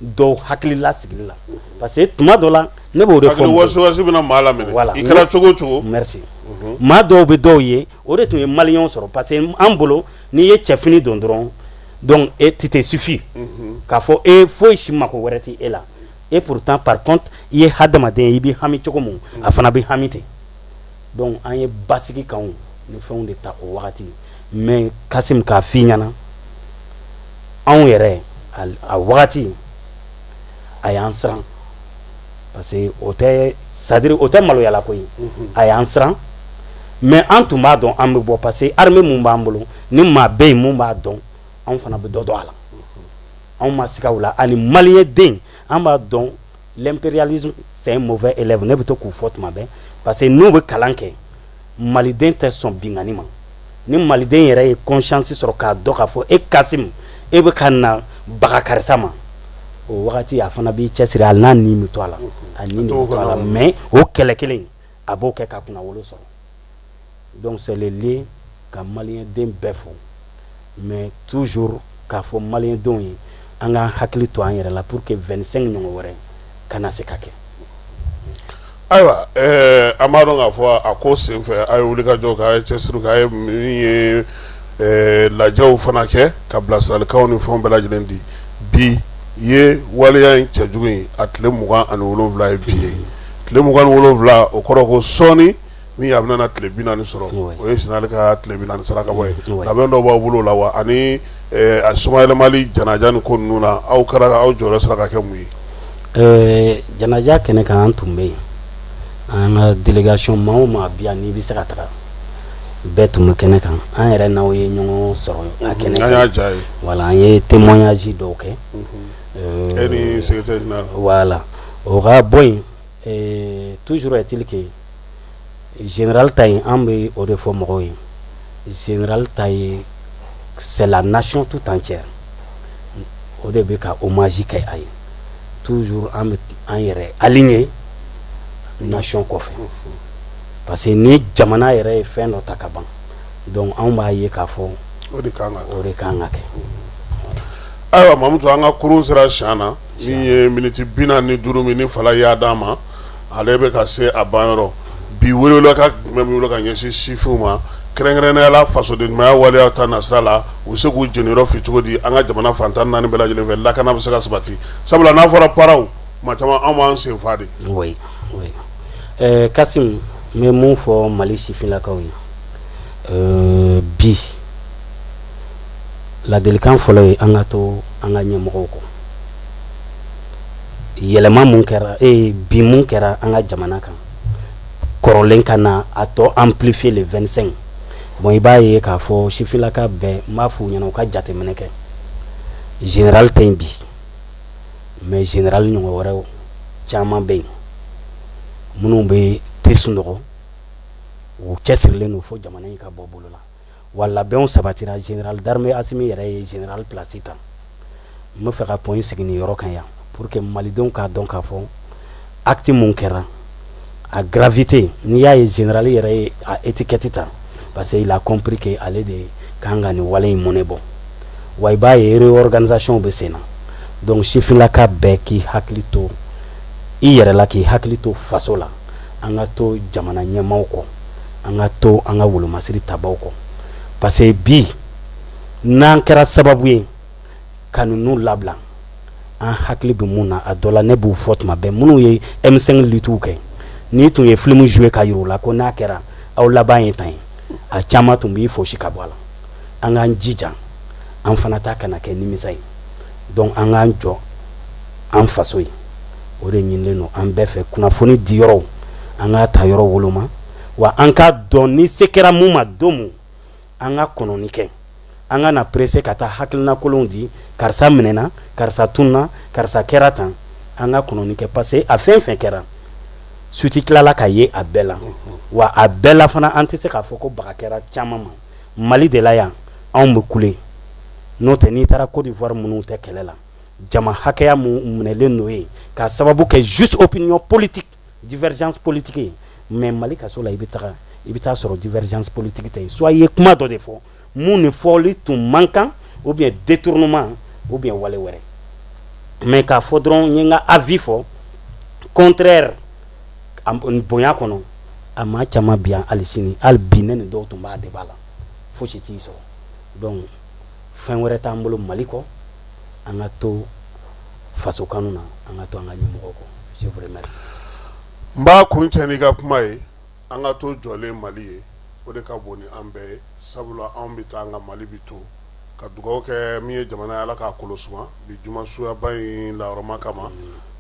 dɔw hakilila sigili la, parce que tuma dɔ la ne b'o de fɔ. Hakili wasiwasi bɛna maa laminɛ. Voilà. I kɛra cogo o cogo. Merci. Maa dɔw bɛ dɔw ye, o de tun ye maliyɛnw sɔrɔ, parce que an bolo n'i ye cɛfini don dɔrɔn, donc e tu te suffis k'a fɔ e foyi si mako wɛrɛ tɛ e la. Et pourtant, par contre, i ye hadamaden ye, i bɛ hami cogo min, a fana bɛ hami ten. Donc an ye basigi kanw ni fɛnw de ta o wagati. Mais Kasim, k'a f'i ɲɛna, anw yɛrɛ a wagati a y'an siran, parce que o tɛ, c'est à dire o tɛ maloyala ko ye, a y'an siran. Mais an tun b'a dɔn an bɛ bɔ, parce que armée mun b'an bolo, ni maa bɛ yen mun b'a dɔn, anw fana bɛ dɔ dɔn a la. Anw ma siga o la. Ani maliyɛn den, an b'a dɔn l'impérialisme, c'est un mauvais élève. Ne bɛ to k'u fɔ tuma bɛɛ, parce que n'u bɛ kalan kɛ, maliden tɛ sɔn binkanni ma. Ni maliden yɛrɛ ye conscience sɔrɔ k'a dɔn k'a fɔ e Kasim, e bɛ ka na baga karisa ma, o wagati a fana b'i cɛsiri, hali n'a nin bɛ to a la, a nin de bɛ to a la. Mais o kɛlɛ kelen a b'o kɛ ka kunna wolo sɔrɔ. Donc c'est le lieu ka maliyɛn den bɛɛ fo, mais toujours k'a fɔ maliyɛn denw ye, an k'an hakili to an yɛrɛ la pour que 25 ɲɔgɔn wɛrɛ kana se ka kɛ. Ayiwa, an b'a dɔn k'a fɔ a ko senfɛ, a ye wulikajɔ kɛ, a ye cɛsiri kɛ, a ye min ye lajɛw fana kɛ ka bilasiralikanw ni fɛnw bɛɛ lajɛlen di. Bi ye waleya in cɛjugu in a tile 27 ye bi ye. Tile 27, o kɔrɔ ko sɔɔni min a bɛna tile 40 sɔrɔ, o ye général ka tile 40 saraka bɔ ye. Labɛn dɔw b'aw bolo o la wa? Ani a somayɛlɛmali janaja ni ko ninnu na, aw kɛra aw jɔyɔrɔ sera ka kɛ mun ye? Janaja kɛnɛ kan, an tun bɛ yen. An ka délégation, maa o maa bi yan n'i bɛ se ka taga, bɛɛ tun bɛ kɛnɛ kan. An yɛrɛ n'aw ye ɲɔgɔn sɔrɔ a kɛnɛ an kan. Y'a ja ye. Voilà, an ye témoignage dɔw kɛ. E ni secrétaire général. Voilà, o ka bɔ yen. Toujours est-il que général ta in, an bɛ o de fɔ mɔgɔw ye, général ta ye, c'est la nation tout entière o de bɛ ka hommage kɛ a ye. Toujours an bɛ an yɛrɛ aligné nation kɔfɛ, parce que ni jamana yɛrɛ ye fɛn dɔ ta ka ban, donc anw b'a ye k'a fɔ o de kan ka o de kan ka kɛ. Ayiwa Mamutu, an ka kurun sera siɲɛ na min ye miniti 45 min ni fala y'a d'a ma, ale bɛ ka se a banyɔrɔ. Bi welewelekan jumɛn b'i bolo ka ɲɛsin sifinw ma, kɛrɛnkɛrɛnnenya la fasoden ɲumanya waleya ta nasira la, u bɛ se k'u jeniyɔrɔ fin cogo di an ka jamana fan 14 bɛɛ lajɛlen fɛ, lakana bɛ se ka sabati? Sabula n'a fɔra paraw, maa caman anw b'an sen fa de. Oui, oui. Kasim, n bɛ mun fɔ Mali sifinlakaw ye bi, ladilikan fɔlɔ ye an ka to an ka ɲɛmɔgɔw kɔ. Yɛlɛma mun kɛra, bi mun kɛra an ka jamana kan kɔrɔlen ka na a tɔ amplifier le 25, bon, i b'a ye k'a fɔ sifinlaka bɛɛ, n b'a f'u ɲɛna u ka jateminɛ kɛ. Général tɛ yen bi, mais général ɲɔgɔn wɛrɛw caman bɛ yen minnu bɛ tɛ sunɔgɔ, u cɛsirilen don fo jamana in ka bɔ bolo la. Wa labɛnw sabatira. Général d'armée Asimi yɛrɛ ye général place ta. N bɛ fɛ ka point sigi nin yɔrɔ kan yan pour que malidenw k'a dɔn k'a fɔ acte mun kɛra, a gravité. N'i y'a ye général yɛrɛ ye a étiquette ta, parce que il a compris que ale de kan ka nin wale in mɔnɛ bɔ. Wa i b'a ye réorganisation bɛ sen na. Donc sifinlaka bɛɛ k'i hakili to i yɛrɛ la, k'i hakili to faso la. An ka to jamana ɲɛmaaw kɔ, an ka to an ka wolomasiri tabaw kɔ, parce que bi n'an kɛra sababu ye ka ninnu labila, an hakili bɛ mun na? A dɔ la, ne b'u fɔ tuma bɛɛ, minnu ye M5 lutte kɛ, n'i tun ye film jouer ka yir'u la ko n'a kɛra aw laban ye tan ye, a caman tun b'i fosi ka bɔ a la. An k'an jija, an fana ta kana kɛ nimisa ye. Donc an k'an jɔ an faso ye, o de ɲinilen don an bɛɛ fɛ. Kunnafoni di yɔrɔw, an k'a ta yɔrɔ woloma, wa an k'a dɔn ni se kɛra mun ma don mun, an ka kɔnɔni kɛ. An ka na pressé ka taa hakilina kolonw di, karisa minɛna, karisa tunna, karisa kɛra tan. An ka kɔnɔni kɛ, parce que a fɛn fɛn kɛra, suite tilala ka ye a bɛɛ la. Wa a bɛɛ la fana, an tɛ se k'a fɔ ko baga kɛra caman ma. Mali de la yan, anw bɛ kule. N'o tɛ, n'i taara Côte d'Ivoire, minnu tɛ kɛlɛ la, jama hakɛya mun minɛlen n'o ye k'a sababu kɛ juste opinion politique, divergence politique ye. Mais Mali kaso la, i bɛ taga, i bɛ taa sɔrɔ divergence politique tɛ yen. Soit i ye kuma dɔ de fɔ mun ni fɔli tun man kan, ou bien détournement, ou bien wale wɛrɛ. Mais k'a fɔ dɔrɔn n ye n ka avis fɔ contraire bonya kɔnɔ, a maa caman bi yan hali sini, hali bi ne ni dɔw tun b'a débat la, fosi t'i sɔrɔ. Donc fɛn wɛrɛ t'an bolo Mali kɔ, an ka to faso kanu na, an ka to an ka ɲɛmɔgɔ kɔ. Je vous remercie. N b'a kun cɛ n'i ka kuma ye. An ka to jɔlen Mali ye, o de ka bon ni an bɛɛ ye, sabula anw bɛ taa, an ka Mali bɛ to. Ka dugawu kɛ min ye jamana ye, Ala k'a kolo suma bi juma suyaba in lahɔrɔma kama.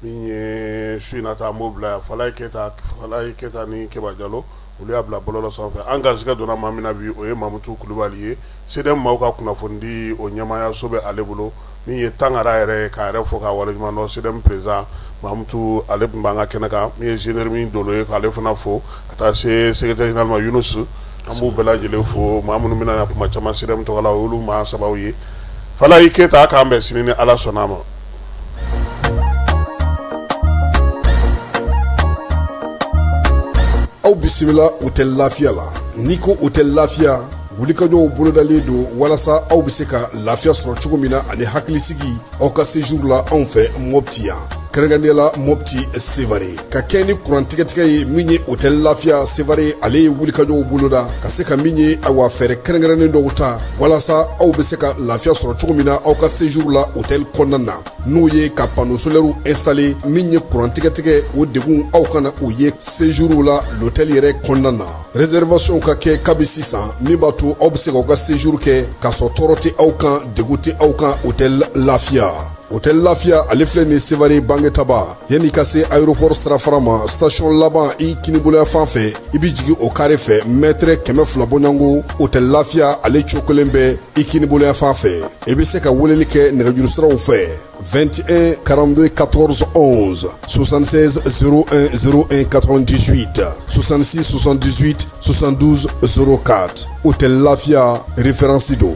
Min ye su in na ta, an b'o bila yan. Falaye Keyita, Falaye Keyita ni Keba Jalo, olu y'a bila bɔlɔlɔ sanfɛ. An garisɛgɛ donna maa min na bi, o ye Mamutu Kulubali ye, CDM maaw ka kunnafonidi o ɲɛmaayaso bɛ ale bolo. Min ye Tangara yɛrɛ ye, k'a yɛrɛ fo k'a waleɲuman dɔn, CDM président Mamutu, ale tun b'an ka kɛnɛ kan. Min ye Général Dolo ye, k'ale fana fo, ka taa se secrétaire général ma Yunus. An b'u bɛɛ lajɛlen fo. Maa minnu bɛna na kuma caman CDM tɔgɔ la, olu maa sabaw ye. Falaye Keyita, k'an bɛn sini ni Ala sɔnna a ma. Aw bisimila Hôtel Lafiya la. N'i ko Hôtel Lafiya, wulikajɔw bolodalen don walasa aw bɛ se ka lafiya sɔrɔ cogo min na ani hakilisigi aw ka séjour la anw fɛ Mopti yan, kɛrɛnkɛrɛnnenya la Mopti Sevare. Ka kɛ ni kuran tigɛtigɛ ye, min ye Hôtel Lafiya Sevare, ale ye wulikajɔw boloda ka se ka min ye, awa, fɛɛrɛ kɛrɛnkɛrɛnnen dɔw ta walasa aw bɛ se ka lafiya sɔrɔ cogo min na aw ka séjour la hôtel kɔnɔna na, n'o ye ka panneau solaire installer. Min ye kuran tigɛtigɛ, o degun aw kana o ye séjour la l'hôtel yɛrɛ kɔnɔna na. Réservation ka kɛ kabi sisan, min b'a to aw bɛ se k'aw ka séjour kɛ k'a sɔrɔ tɔɔrɔ tɛ aw kan, degun tɛ aw kan. Hôtel Lafiya, Hôtel Lafiya, ale filɛ nin Sevare Bangetaba, yanni ka se aéroport sirafara ma, station laban i kiniboloya fan fɛ, i bɛ jigin o carré fɛ, mètre 200 bɔɲɔgɔnko, Hôtel Lafiya ale cokolen bɛ i kiniboloya fan fɛ. I bɛ se ka weleli kɛ nɛgɛjuru siraw fɛ: 21 42 14 11, 76 01 01 98, 66 78 72 04. Hôtel Lafiya, référence don.